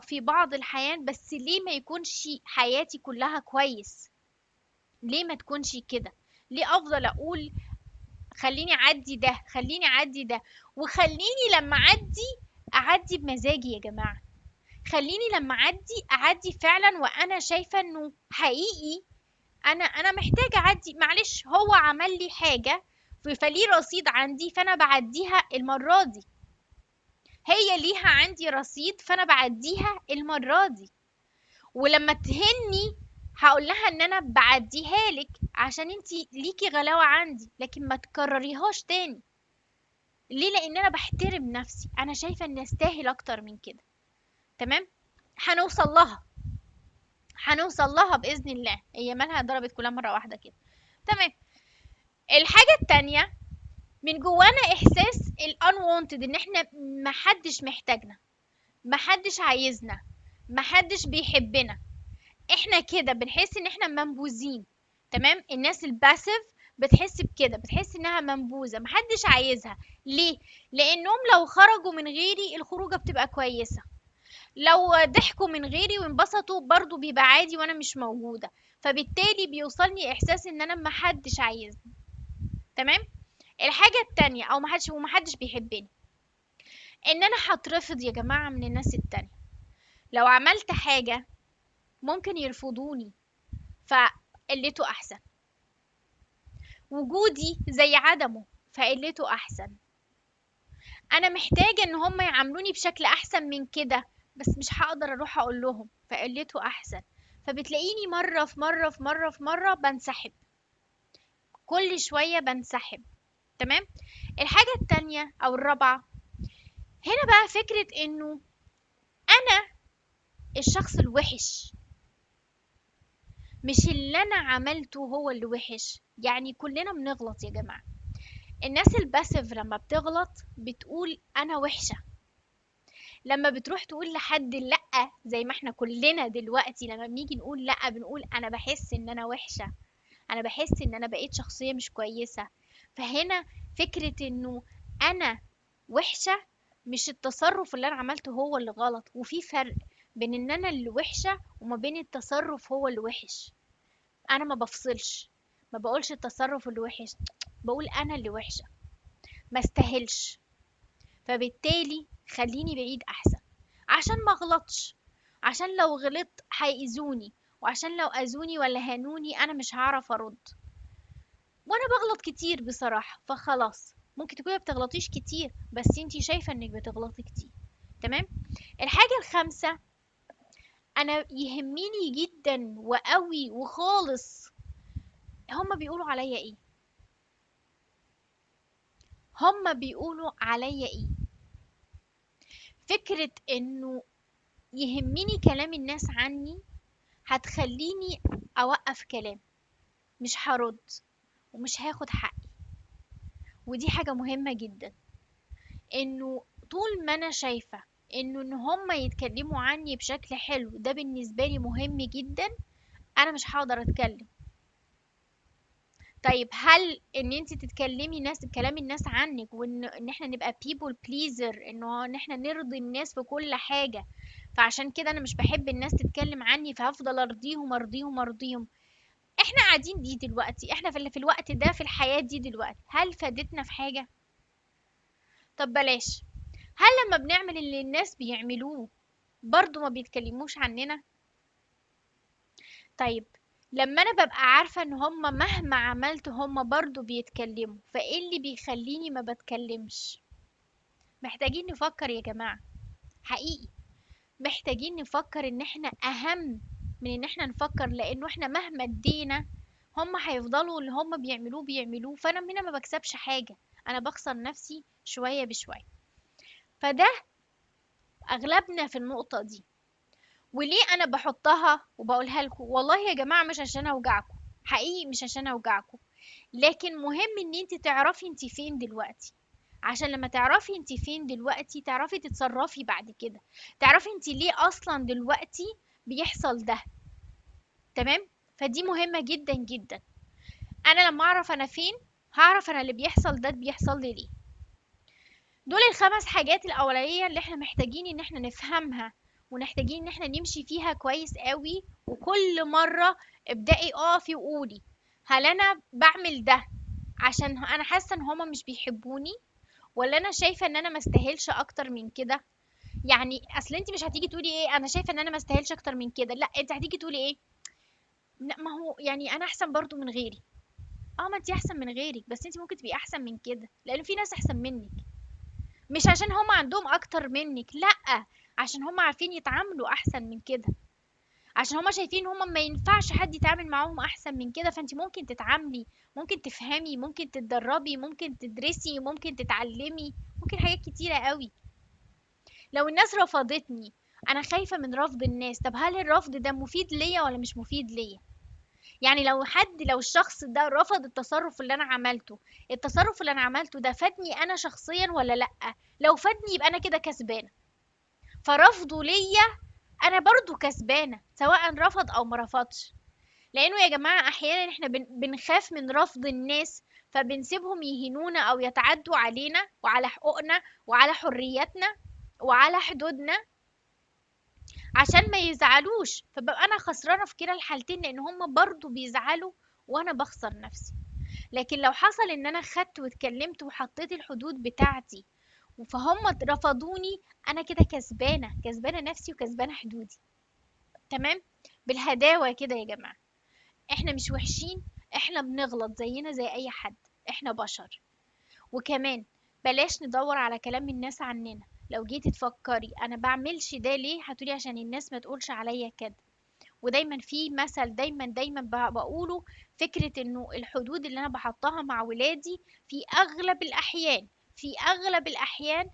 في بعض الحيان، بس ليه ما يكونش حياتي كلها كويس؟ ليه ما تكونش كده؟ ليه افضل اقول خليني اعدي ده، خليني اعدي ده، وخليني لما اعدي اعدي بمزاجي يا جماعة، خليني لما اعدي اعدي فعلا وانا شايفة انه حقيقي انا محتاجة اعدي، معلش هو عمل لي حاجة فليه رصيد عندي فانا بعديها المرة دي، هي ليها عندي رصيد فانا بعديها المرة دي، ولما تهني هقول لها ان انا بعديها لك عشان انتي ليكي غلاوة عندي، لكن ما تكرريهاش تاني. ليه؟ لان انا بحترم نفسي، انا شايفة ان استاهل اكتر من كده. تمام؟ هنوصل لها بإذن الله. هي مالها ضربت كلها مرة واحدة كده. تمام. الحاجة التانية من جوانا احساس ال unwanted، ان احنا محدش محتاجنا، محدش عايزنا، محدش بيحبنا، احنا كده بنحس ان احنا منبوذين. تمام؟ الناس الباسيف بتحس بكده، بتحس انها منبوذة، محدش عايزها. ليه؟ لانهم لو خرجوا من غيري الخروجة بتبقى كويسة، لو ضحكوا من غيري وانبسطوا برضو بيبقى عادي وانا مش موجودة، فبالتالي بيوصلني احساس ان انا محدش عايزني. تمام؟ الحاجة التانية او محدش، ومحدش بيحبني، ان انا هترفض يا جماعة من الناس التانية. لو عملت حاجة ممكن يرفضوني، فقلته احسن. وجودي زي عدمه، فقلته احسن. انا محتاجة ان هم يعاملوني بشكل احسن من كده، بس مش هقدر اروح اقول لهم، فقلته احسن. فبتلاقيني مرة في مرة في مرة في مرة بنسحب، كل شوية بنسحب. تمام؟ الحاجة التانية او الرابعة هنا بقى فكرة انه انا الشخص الوحش، مش اللي انا عملته هو اللي وحش. كلنا بنغلط يا جماعة. الناس الباسيف لما بتغلط بتقول انا وحشة، لما بتروح تقول لحد لأ، زي ما احنا كلنا دلوقتي لما بنيجي نقول لأ بنقول انا بحس ان انا وحشة، انا بحس ان انا بقيت شخصية مش كويسة. فهنا فكرة انه انا وحشة مش التصرف اللي انا عملته هو اللي غلط، وفي فرق بين ان انا اللي وحشة وما بين التصرف هو اللي وحش. انا ما بفصلش، ما بقولش التصرف اللي وحش، بقول انا اللي وحشة، ما استاهلش، فبالتالي خليني بعيد احسن عشان ما اغلطش، عشان لو غلطت هيأذوني، وعشان لو اذوني ولا هانوني انا مش هعرف ارد، وانا بغلط كتير بصراحة. فخلاص ممكن تكوني ما بتغلطيش كتير بس انتي شايفة انك بتغلطي كتير. تمام؟ الحاجة الخامسة، انا يهمني جدا وقوي وخالص هما بيقولوا عليا ايه، هما بيقولوا عليا ايه. فكرة انه يهمني كلام الناس عني هتخليني اوقف كلام، مش هرد ومش هاخد حقي. ودي حاجة مهمة جدا، انه طول ما انا شايفة ان هما يتكلموا عني بشكل حلو ده بالنسبة لي مهم جدا، انا مش هقدر اتكلم. طيب هل ان انت تتكلمي كلام الناس عنك، وان احنا نبقى people pleaser، ان احنا نرضي الناس في كل حاجة، فعشان كده انا مش بحب الناس تتكلم عني فهفضل ارضيهم ارضيهم ارضيهم. احنا قاعدين دي دلوقتي، احنا في الوقت ده في الحياة دي دلوقتي، هل فادتنا في حاجة؟ طب بلاش. هل لما بنعمل اللي الناس بيعملوه برضو ما بيتكلموش عننا؟ طيب لما انا ببقى عارفة ان هم مهما عملت هم برضو بيتكلموا، فايه اللي بيخليني ما بتكلمش؟ محتاجين نفكر يا جماعة، حقيقي محتاجين نفكر ان احنا اهم من ان احنا نفكر، لانه احنا مهما ادينا هم هيفضلوا اللي هم بيعملوه بيعملوه، فانا هنا ما بكسبش حاجة، انا بخسر نفسي شوية بشوية. فده اغلبنا في النقطة دي. وليه انا بحطها وبقولها لكم؟ والله يا جماعة مش عشان اوجعكم، حقيقي مش عشان اوجعكم، لكن مهم ان انت تعرفي انت فين دلوقتي، عشان لما تعرفي انت فين دلوقتي تعرفي تتصرفي بعد كده، تعرفي انت ليه اصلا دلوقتي بيحصل ده. تمام؟ فدي مهمة جدا جدا. انا لما اعرف انا فين هعرف انا اللي بيحصل ده بيحصل لي ليه. دول الخمس حاجات الاولانية اللي احنا محتاجين ان احنا نفهمها ونحتاجين ان احنا نمشي فيها كويس قوي. وكل مرة ابدأي اقفي وقولي هل انا بعمل ده عشان انا حاسة ان هما مش بيحبوني، ولا انا شايفة ان انا ما استاهلش اكتر من كده؟ اصل انت مش هتيجي تقولي ايه انا شايفة ان انا ما استاهلش اكتر من كده، لا انت هتيجي تقولي ايه، لا ما هو انا احسن برضو من غيري. ما انت احسن من غيرك، بس انت ممكن تبقي احسن من كده لان في ناس احسن منك، مش عشان هم عندهم اكتر منك، لا عشان هم عارفين يتعاملوا احسن من كده، عشان هم شايفين هم ما ينفعش حد يتعامل معاهم احسن من كده. فانت ممكن تتعاملي، ممكن تفهمي، ممكن تتدربي، ممكن تدرسي، ممكن تتعلمي، ممكن حاجات كتيرة قوي. لو الناس رفضتني انا خايفة من رفض الناس، طب هل الرفض ده مفيد ليا ولا مش مفيد ليا؟ لو الشخص ده رفض التصرف اللي انا عملته، التصرف اللي انا عملته ده فادني انا شخصيا ولا لا؟ لو فادني يبقى انا كده كسبانة، فرفضه ليا انا برضو كسبانة سواء رفض او ما رفضش. لانه يا جماعة احيانا احنا بنخاف من رفض الناس فبنسيبهم يهينونا او يتعدوا علينا وعلى حقوقنا وعلى حرياتنا وعلى حدودنا عشان ما يزعلوش، فببقى انا خسرانة في كلا الحالتين لان هم برضو بيزعلوا وانا بخسر نفسي. لكن لو حصل ان انا خدت واتكلمت وحطيت الحدود بتاعتي فهم رفضوني، انا كده كسبانة، كسبانة نفسي وكسبانة حدودي. تمام؟ بالهداوة كده يا جماعة، احنا مش وحشين، احنا بنغلط زينا زي اي حد، احنا بشر. وكمان بلاش ندور على كلام الناس عننا. لو جيتي تفكري انا بعملش ده ليه، هتقولي عشان الناس ما تقولش عليا كده. ودايما في مثل دايما بقوله، فكرة انه الحدود اللي انا بحطها مع ولادي في اغلب الاحيان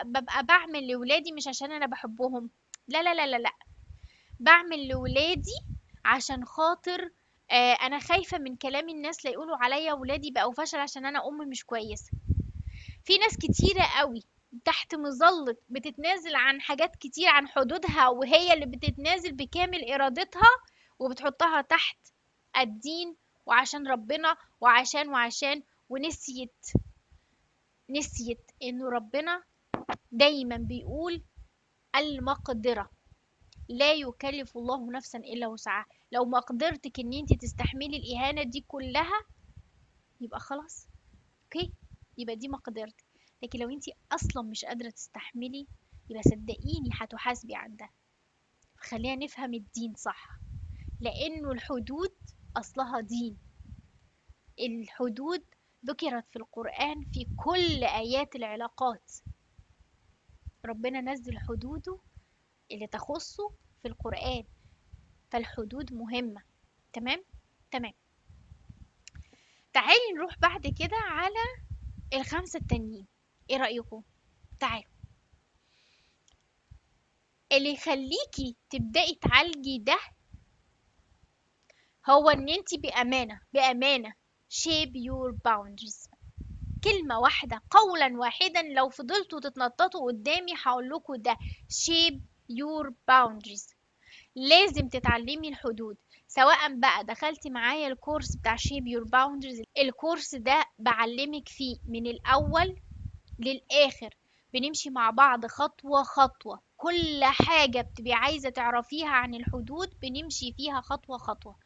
ببقى بعمل لولادي مش عشان انا بحبهم، لا لا لا لا لا، بعمل لولادي عشان خاطر، انا خايفة من كلام الناس لا يقولوا عليا ولادي بقوا فشل عشان انا ام مش كويسة. في ناس كتيرة قوي تحت مظلة بتتنازل عن حاجات كتير، عن حدودها، وهي اللي بتتنازل بكامل إرادتها وبتحطها تحت الدين وعشان ربنا وعشان وعشان، ونسيت، نسيت إنه ربنا دايما بيقول المقدرة، لا يكلف الله نفسا إلا وسعها. لو مقدرتك إن انت تستحملي الإهانة دي كلها يبقى خلاص، أوكي، يبقى دي مقدرتك. لكن لو انت أصلا مش قادرة تستحملي يبقى صدقيني هتحاسبي عن ده. خلينا نفهم الدين صح، لأنه الحدود أصلها دين. الحدود ذكرت في القرآن في كل آيات العلاقات، ربنا نزل حدوده اللي تخصه في القرآن، فالحدود مهمة. تمام؟ تمام. تعالي نروح بعد كده على الخمسة التانيين، ايه رأيكم؟ تعالوا. اللي يخليكي تبدأي تعالجي ده هو ان انتي بأمانة shape your boundaries. كلمة واحدة، قولا واحدا، لو فضلتوا تتنططوا قدامي هقول لكم ده shape your boundaries. لازم تتعلمي الحدود، سواء بقى دخلتي معايا الكورس بتاع shape your boundaries، الكورس ده بعلمك فيه من الأول للآخر، بنمشي مع بعض خطوة خطوة، كل حاجة بتبقي عايزة تعرفيها عن الحدود بنمشي فيها خطوة خطوة.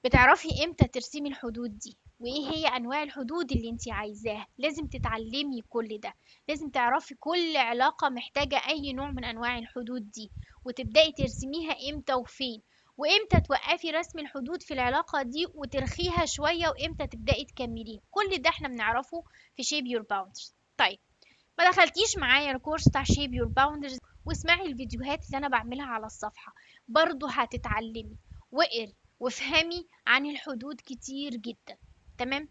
بتعرفي امتى ترسمي الحدود دي وايه هي انواع الحدود اللي انتي عايزاها. لازم تتعلمي كل ده، لازم تعرفي كل علاقة محتاجة اي نوع من انواع الحدود دي، وتبدأي ترسميها امتى وفين، وامتى توقفي رسم الحدود في العلاقة دي وترخيها شوية، وامتى تبدأي تكمليها. كل ده احنا بنعرفه في Shape Your Boundaries. ما دخلتيش معايا الكورس بتاع Shape Your Boundaries واسمعي الفيديوهات اللي انا بعملها على الصفحة، برضو هتتعلمي واقري وافهمي عن الحدود كتير جدا. تمام؟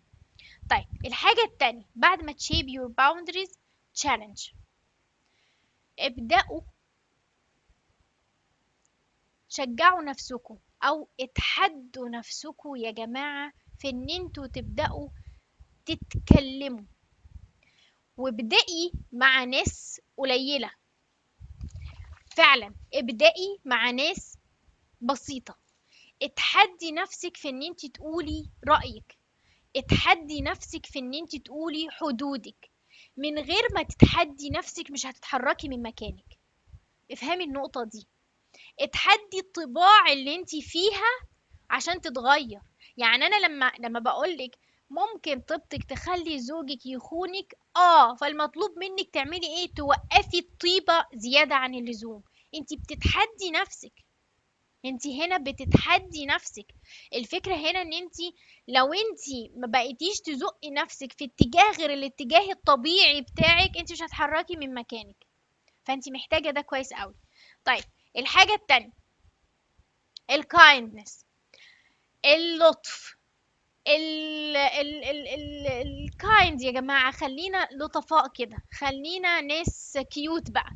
الحاجة التانية بعد ما Shape Your Boundaries Challenge، ابدأوا شجعوا نفسكم او اتحدوا نفسكم يا جماعة في ان انتوا تبدأوا تتكلموا. وابدأي مع ناس قليلة، فعلا ابدأي مع ناس بسيطة. اتحدي نفسك في ان انت تقولي رأيك، اتحدي نفسك في ان انت تقولي حدودك. من غير ما تتحدي نفسك مش هتتحركي من مكانك، افهمي النقطة دي. اتحدي الطباع اللي انت فيها عشان تتغير. يعني انا لما بقولك ممكن طيبتك تخلي زوجك يخونك، فالمطلوب منك تعملي ايه؟ توقفي الطيبة زيادة عن اللزوم. انت بتتحدي نفسك، انت هنا بتتحدي نفسك. الفكرة هنا ان انت لو انت ما بقيتيش تزقي نفسك في اتجاه غير الاتجاه الطبيعي بتاعك، انت مش هتحركي من مكانك. فانت محتاجة ده كويس قوي. طيب الحاجة التانية ال kindness، اللطف، ال kind يا جماعة. خلينا لطفاء كده، خلينا ناس cute بقى.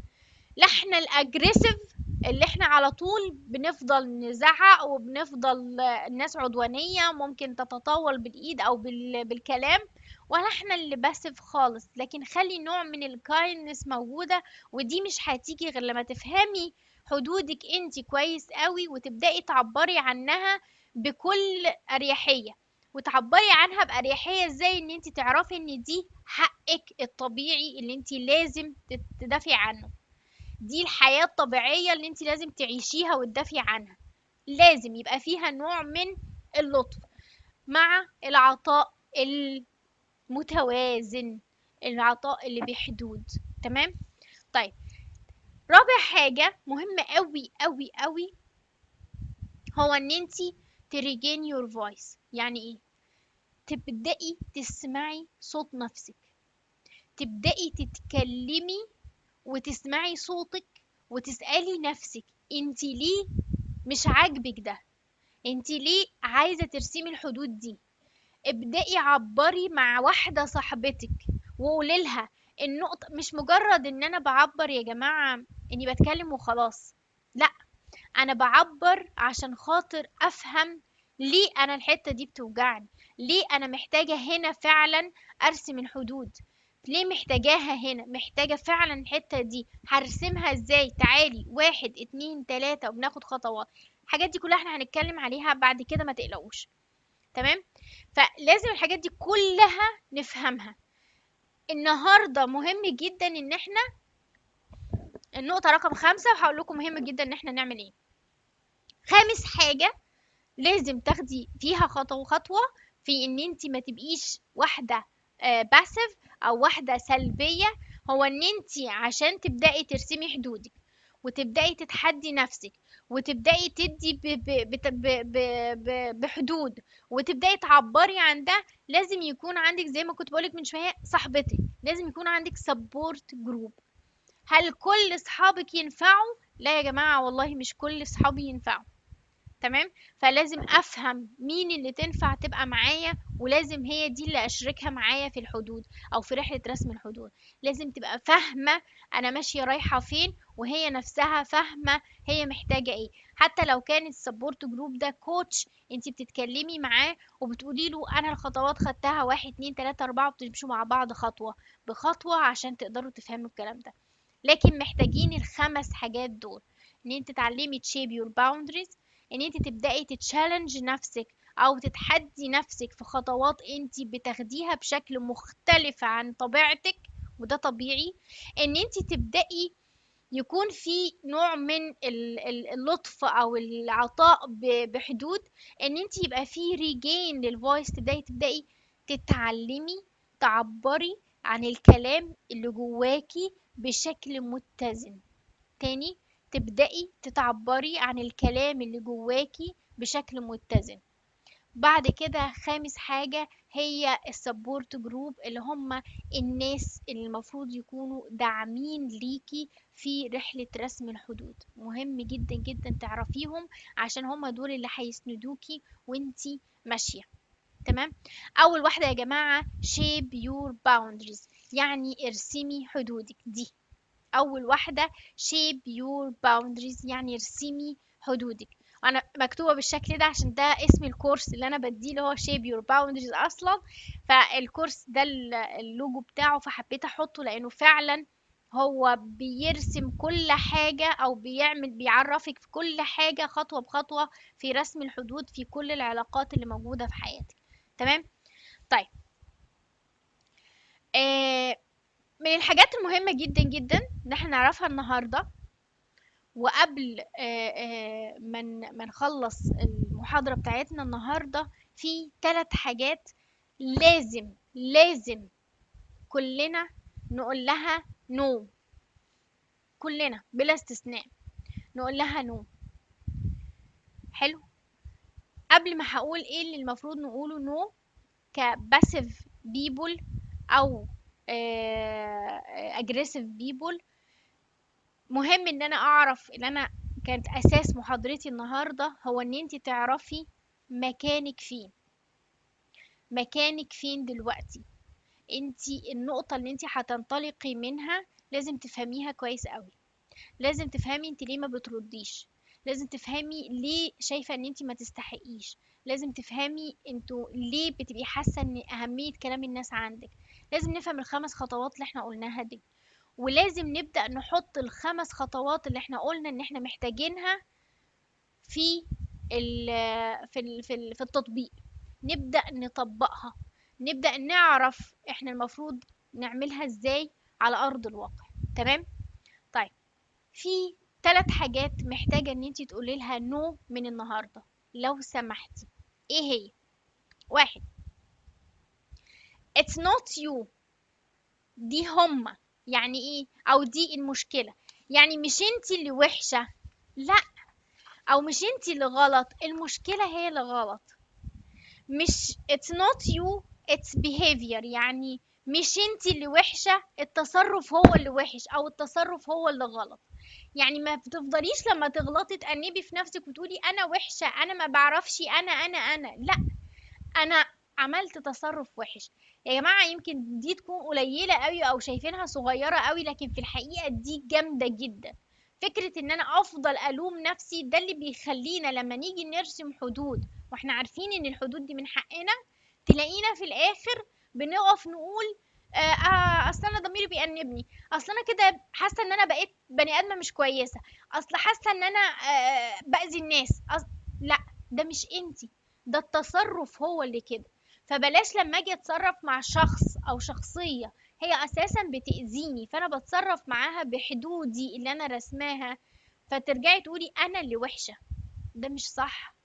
لا احنا ال aggressive اللي احنا على طول بنفضل نزعق وبنفضل الناس عدوانية ممكن تتطاول بالايد او بالكلام، ولا احنا اللي passive خالص. لكن خلي نوع من ال kindness موجودة، ودي مش هتيجي غير لما تفهمي حدودك انت كويس قوي وتبدأي تعبري عنها بكل اريحية. وتعبري عنها بأريحية ازاي؟ ان انت تعرفي ان دي حقك الطبيعي اللي انت لازم تدافعي عنه، دي الحياة الطبيعية اللي انت لازم تعيشيها وتدافعي عنها. لازم يبقى فيها نوع من اللطف مع العطاء المتوازن، العطاء اللي بحدود. تمام؟ طيب رابع حاجة مهمة قوي قوي قوي، هو ان انت ت regain your voice. يعني ايه؟ تبدأي تسمعي صوت نفسك، تبدأي تتكلمي وتسمعي صوتك وتسألي نفسك انت ليه مش عاجبك ده، انت ليه عايزة ترسمي الحدود دي. ابدأي عبري مع واحدة صاحبتك وقولي لها النقطة. مش مجرد ان انا بعبر يا جماعة اني بتكلم وخلاص، لا، انا بعبر عشان خاطر افهم ليه انا الحتة دي بتوجعني، ليه انا محتاجة هنا فعلا ارسم الحدود، ليه محتاجاها هنا، محتاجة فعلا الحتة دي هرسمها ازاي. تعالي 1 2 3، وبناخد خطوات. الحاجات دي كلها احنا هنتكلم عليها بعد كده، ما تقلقوش. تمام؟ فلازم الحاجات دي كلها نفهمها. النهاردة مهم جدا ان احنا النقطة رقم 5، وهقول لكم مهم جدا ان احنا نعمل ايه. خامس حاجة لازم تاخدي فيها خطوة خطوة في ان انت ما تبقيش واحدة، passive او واحدة سلبية، هو ان انت عشان تبدأي ترسمي حدودك وتبدأي تتحدي نفسك وتبدأي تدي بحدود وتبدأي تعبري عن ده، لازم يكون عندك زي ما كنت بقولك من شوية صاحبتك، لازم يكون عندك support group. هل كل صحابك ينفعوا؟ لا يا جماعة والله مش كل صحابي ينفعوا. تمام؟ فلازم افهم مين اللي تنفع تبقى معايا، ولازم هي دي اللي اشركها معايا في الحدود او في رحلة رسم الحدود. لازم تبقى فاهمة انا ماشية رايحة فين، وهي نفسها فاهمة هي محتاجة ايه. حتى لو كان ال support group ده coach انتي بتتكلمي معاه وبتقولي له انا الخطوات خدتها 1 2 3 4، وبتمشوا مع بعض خطوة بخطوة عشان تقدروا تفهموا الكلام ده. لكن محتاجين الخمس حاجات دول، ان انت تتعلمي ت shape your boundaries، ان انت تبدأي ت challenge نفسك او تتحدي نفسك في خطوات انت بتاخديها بشكل مختلف عن طبيعتك، وده طبيعي. ان انت تبدأي يكون في نوع من اللطف او العطاء بحدود، ان انت يبقى في regain لل voice، تبدأي تتعلمي تعبري عن الكلام اللي جواكي بشكل متزن. تاني، تبدأي تتعبري عن الكلام اللي جواكي بشكل متزن. بعد كده خامس حاجة هي ال support group، اللي هم الناس اللي المفروض يكونوا داعمين ليكي في رحلة رسم الحدود. مهم جدا جدا تعرفيهم عشان هم دول اللي هيسندوكي وانتي ماشية. تمام؟ أول واحدة يا جماعة shape your boundaries، يعني ارسمي حدودك. دي أول واحدة shape your boundaries، يعني ارسمي حدودك. وانا مكتوبة بالشكل ده عشان ده اسم الكورس اللي انا بديه اللي هو shape your boundaries اصلا، فالكورس ده اللوجو بتاعه، فحبيت احطه لانه فعلا هو بيرسم كل حاجة او بيعرفك في كل حاجة خطوة بخطوة في رسم الحدود في كل العلاقات اللي موجودة في حياتك. تمام؟ طيب، من الحاجات المهمة جدا جدا ان احنا نعرفها النهاردة وقبل ما نخلص المحاضرة بتاعتنا النهاردة، في 3 حاجات لازم كلنا نقول لها no، كلنا بلا استثناء نقول لها no. حلو؟ قبل ما هقول ايه اللي المفروض نقوله no ك passive people او aggressive people، مهم ان انا اعرف ان انا كانت اساس محاضرتي النهارده هو ان انت تعرفي مكانك فين، مكانك فين دلوقتي. انت النقطة اللي انت هتنطلقي منها لازم تفهميها كويس قوي، لازم تفهمي انت ليه ما بترديش، لازم تفهمي ليه شايفة ان انت ما تستحقيش، لازم تفهمي انتوا ليه بتبقي حاسة ان اهمية كلام الناس عندك. لازم نفهم الخمس خطوات اللي احنا قلناها دي، ولازم نبدأ نحط الخمس خطوات اللي احنا قلنا ان احنا محتاجينها في التطبيق، نبدأ نطبقها، نبدأ نعرف احنا المفروض نعملها ازاي على ارض الواقع. تمام؟ طيب، في 3 حاجات محتاجة ان انتي تقولي لها no من النهاردة لو سمحتي. ايه هي؟ 1، it's not you، دي هما. يعني ايه؟ او دي المشكلة، يعني مش انتي اللي وحشة، لا، او مش انتي اللي غلط، المشكلة هي اللي غلط. مش it's not you it's behavior، يعني مش انتي اللي وحشة، التصرف هو اللي وحش او التصرف هو اللي غلط. يعني ما بتفضليش لما تغلطي تأنبي في نفسك وتقولي انا وحشة، انا ما بعرفش، انا، انا، انا، لا، انا عملت تصرف وحش. يا جماعة يمكن دي تكون قليلة قوي او شايفينها صغيرة قوي، لكن في الحقيقة دي جامدة جدا. فكرة ان انا افضل الوم نفسي ده اللي بيخلينا لما نيجي نرسم حدود واحنا عارفين ان الحدود دي من حقنا، تلاقينا في الاخر بنقف نقول اصل انا ضميري بيأنبني، اصل انا كده حاسه ان انا بقيت بني ادمه مش كويسه، اصل حاسه ان انا باذي الناس، لا، ده مش انتي، ده التصرف هو اللي كده. فبلاش لما اجي اتصرف مع شخص او شخصيه هي اساسا بتاذيني، فانا بتصرف معاها بحدودي اللي انا رسماها، فترجعي تقولي انا اللي وحشه. ده مش صح،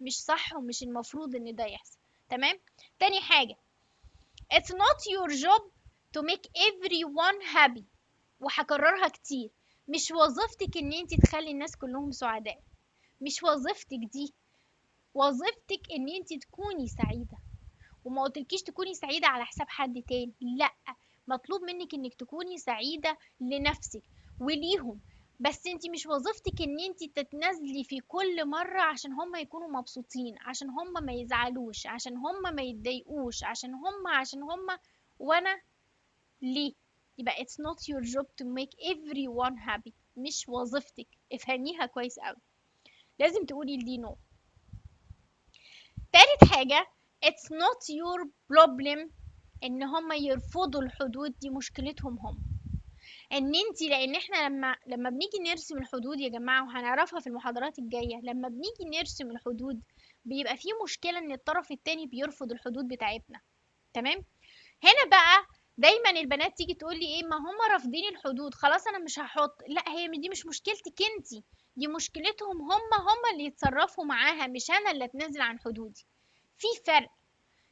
مش صح، ومش المفروض ان ده يحصل. تمام؟ تاني حاجه، it's not your job to make everyone happy، وهكررها كتير، مش وظيفتك ان انت تخلي الناس كلهم سعداء، مش وظيفتك دي، وظيفتك ان انت تكوني سعيدة. وما قلتلكيش تكوني سعيدة على حساب حد تاني، لا، مطلوب منك انك تكوني سعيدة لنفسك وليهم، بس انت مش وظيفتك ان انت تتنازلي في كل مرة عشان هم يكونوا مبسوطين، عشان هم ما يزعلوش، عشان هم ما يتضايقوش، عشان هم، عشان هم، وانا ليه؟ يبقى it's not your job to make everyone happy، مش وظيفتك، افهميها كويس قوي، لازم تقولي لدي no. تالت حاجة، it's not your problem ان هم يرفضوا الحدود، دي مشكلتهم هم. ان انتي، لان احنا لما بنيجي نرسم الحدود يا جماعة، وهنعرفها في المحاضرات الجاية، لما بنيجي نرسم الحدود بيبقى في مشكلة ان الطرف التاني بيرفض الحدود بتاعتنا. تمام؟ هنا بقى دايما البنات تيجي تقول لي ايه، ما هم رافضين الحدود، خلاص انا مش هحط. لا، هي دي مش مشكلتك انتي، دي مشكلتهم هم، هم اللي يتصرفوا معاها، مش انا اللي اتنازل عن حدودي. في فرق،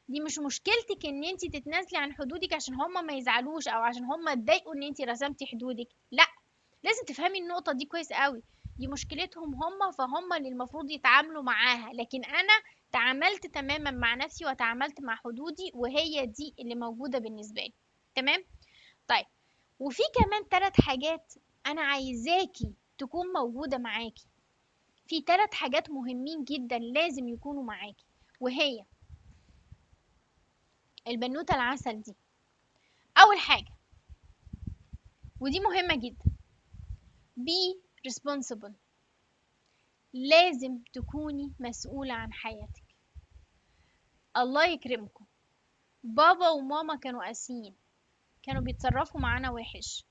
دي مش مشكلتك ان انتي تتنازلي عن حدودك عشان هما ما يزعلوش او عشان هما اتضايقوا ان انتي رسمتي حدودك، لا، لازم تفهمي النقطة دي كويس قوي، دي مشكلتهم هما، فهم اللي المفروض يتعاملوا معاها، لكن انا تعاملت تماما مع نفسي وتعاملت مع حدودي، وهي دي اللي موجودة بالنسبة لي. تمام؟ طيب، وفي كمان 3 حاجات انا عايزاكي تكون موجودة معاكي، في 3 حاجات مهمين جدا لازم يكونوا معاكي، وهي البنوتة العسل دي. أول حاجة، ودي مهمة جدا، be responsible. لازم تكوني مسؤولة عن حياتك. الله يكرمكم، بابا وماما كانوا قاسيين، كانوا بيتصرفوا معانا وحش،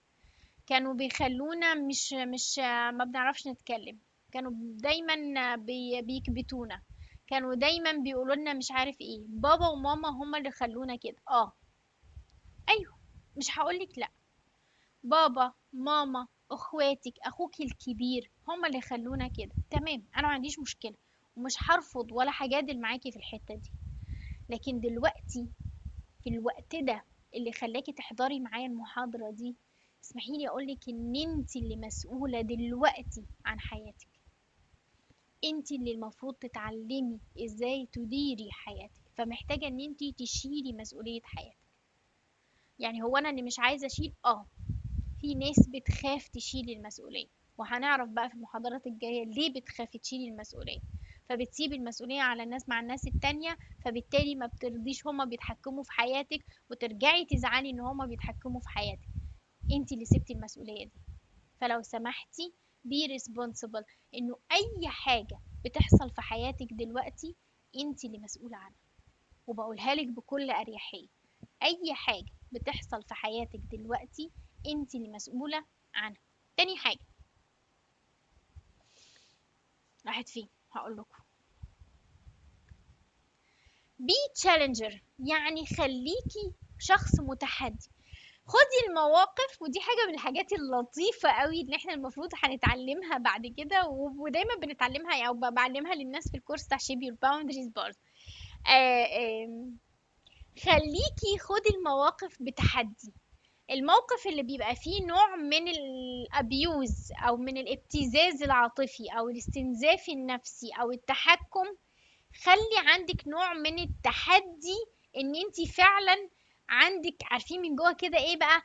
كانوا بيخلونا مش ما بنعرفش نتكلم، كانوا دايما بيكبتونا، كانوا دايما بيقولوا لنا مش عارف ايه. بابا وماما هما اللي خلونا كده. ايوه، مش هقولك لا، بابا ماما اخواتك اخوك الكبير هما اللي خلونا كده، تمام، انا ما عنديش مشكلة ومش هرفض ولا هجادل معاكي في الحتة دي. لكن دلوقتي في الوقت ده اللي خلاكي تحضري معايا المحاضرة دي، اسمحي لي اقولك ان انت اللي مسؤولة دلوقتي عن حياتك، انت اللي المفروض تتعلمي ازاي تديري حياتك، فمحتاجة ان انت تشيلي مسؤولية حياتك. يعني هو انا اللي مش عايزة اشيل؟ في ناس بتخاف تشيل المسؤولية، وهنعرف بقى في المحاضرات الجاية ليه بتخافي تشيلي المسؤولية، فبتسيبي المسؤولية على الناس مع الناس التانية، فبالتالي ما بترضيش هما بيتحكموا في حياتك، وترجعي تزعلي ان هما بيتحكموا في حياتك. انت اللي سبتي المسؤولية دي. فلو سمحتي be responsible، انه اي حاجة بتحصل في حياتك دلوقتي انت اللي مسؤولة عنها، وبقولها لك بكل اريحية، اي حاجة بتحصل في حياتك دلوقتي انت اللي مسؤولة عنها. تاني حاجة راحت فين؟ هقول لكم. be challenger، يعني خليكي شخص متحدي، خدي المواقف. ودي حاجة من الحاجات اللطيفة قوي اللي احنا المفروض هنتعلمها بعد كده، ودايما بنتعلمها او بعلمها للناس في الكورس بتاع Shape Your Boundaries برضه. خليكي خدي المواقف بتحدي. الموقف اللي بيبقى فيه نوع من ال abuse او من الابتزاز العاطفي او الاستنزاف النفسي او التحكم، خلي عندك نوع من التحدي ان انت فعلا عندك، عارفين من جوه كده ايه بقى،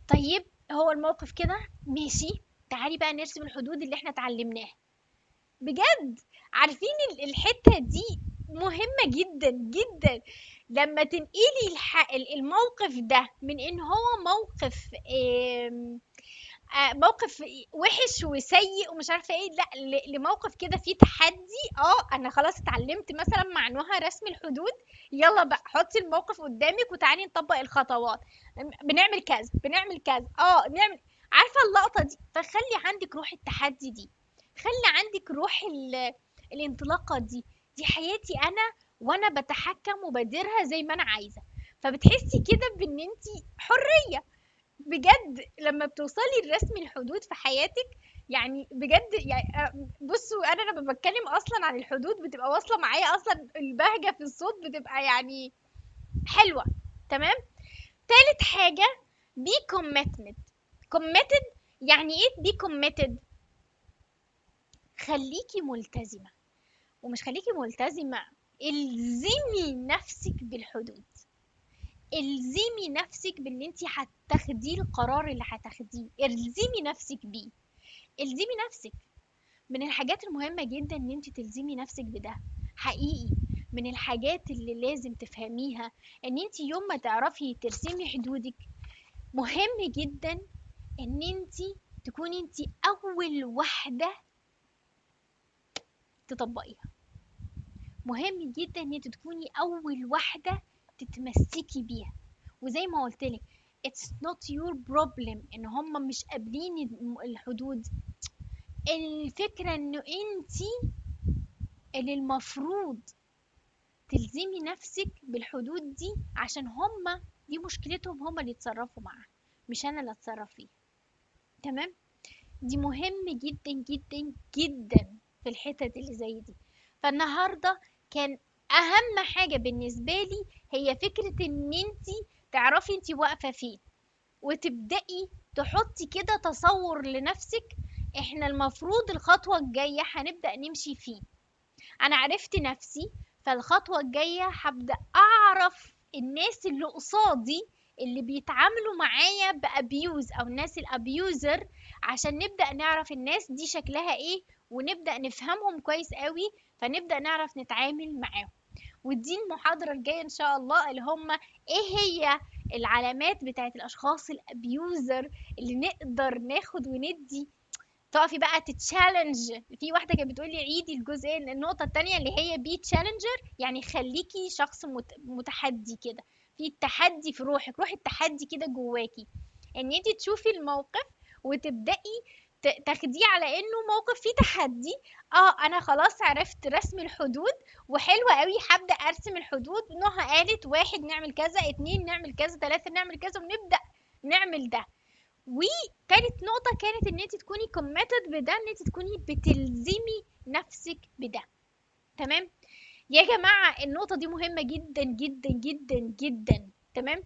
طيب هو الموقف كده ماشي، تعالي بقى نرسم الحدود اللي احنا اتعلمناها. بجد عارفين الحتة دي مهمة جدا جدا. لما تنقلي الموقف ده من ان هو موقف وحش وسيء ومش عارفة ايه، لا، لموقف كده فيه تحدي. انا خلاص اتعلمت مثلا مع نهى رسم الحدود، يلا بقى حطي الموقف قدامك وتعالي نطبق الخطوات، بنعمل كذا بنعمل كذا، نعمل، عارفة اللقطة دي. فخلي عندك روح التحدي دي، خلي عندك روح الانطلاقة دي، دي حياتي أنا وأنا بتحكم وبديرها زي ما أنا عايزة. فبتحسي كده بإن أنتي حرية بجد لما بتوصلي لرسم الحدود في حياتك. يعني بجد، بصوا أنا لما بتكلم أصلاً عن الحدود بتبقى واصلة معايا أصلاً البهجة في الصوت، بتبقى حلوة. تمام. تالت حاجة be committed. committed يعني إيه be committed؟ خليكي ملتزمة، ومش خليكي ملتزمة، الزمي نفسك بالحدود، الزمي نفسك باللي انتي هتاخديه، القرار اللي هتاخديه الزمي نفسك بيه، الزمي نفسك. من الحاجات المهمة جدا ان انتي تلزمي نفسك بده حقيقي. من الحاجات اللي لازم تفهميها ان انتي يوم ما تعرفي ترسمي حدودك، مهم جدا ان انتي تكوني انتي اول واحدة تطبقيها. مهم جدا ان انت تكوني اول واحدة تتمسكي بيها. وزي ما قلت لك it's not your problem ان هم مش قابلين الحدود. الفكرة انه انت اللي المفروض تلزمي نفسك بالحدود دي، عشان هم دي مشكلتهم، هم اللي يتصرفوا معاها مش انا اللي اتصرف فيها. تمام؟ دي مهم جدا جدا جدا في الحتت اللي زي دي. فالنهاردة كان اهم حاجة بالنسبة لي هي فكرة ان انتي تعرفي انتي واقفة فين، وتبدأي تحطي كده تصور لنفسك احنا المفروض الخطوة الجاية هنبدأ نمشي فيه. انا عرفت نفسي، فالخطوة الجاية هبدأ اعرف الناس اللي قصادي اللي بيتعاملوا معايا ب abuse او الناس ال abuser، عشان نبدأ نعرف الناس دي شكلها ايه ونبدأ نفهمهم كويس قوي، فنبدأ نعرف نتعامل معاهم. ودي المحاضرة الجاية إن شاء الله اللي هم إيه هي العلامات بتاعت الأشخاص ال abuser اللي نقدر ناخد وندي تقفي بقى ت challenge. في واحدة كانت بتقولي عيدي الجزئية النقطة التانية اللي هي be challenger، يعني خليكي شخص متحدي كده، في التحدي في روحك، روح التحدي كده جواكي، ان انت تشوفي الموقف وتبدأي تاخديه على انه موقف فيه تحدي. انا خلاص عرفت رسم الحدود وحلوة قوي، هبدأ ارسم الحدود. نهى قالت 1 نعمل كذا، 2 نعمل كذا، 3 نعمل كذا، ونبدأ نعمل ده. وتالت نقطة كانت ان انت تكوني committed بده، ان انت تكوني بتلزمي نفسك بده. تمام يا جماعة، النقطة دي مهمة جدا جدا جدا جدا. تمام،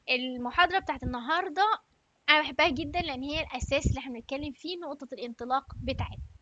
المحاضرة بتاعت النهاردة أنا بحبها جدا لأن هي الأساس اللي احنا بنتكلم فيه، نقطة الانطلاق بتاعتنا.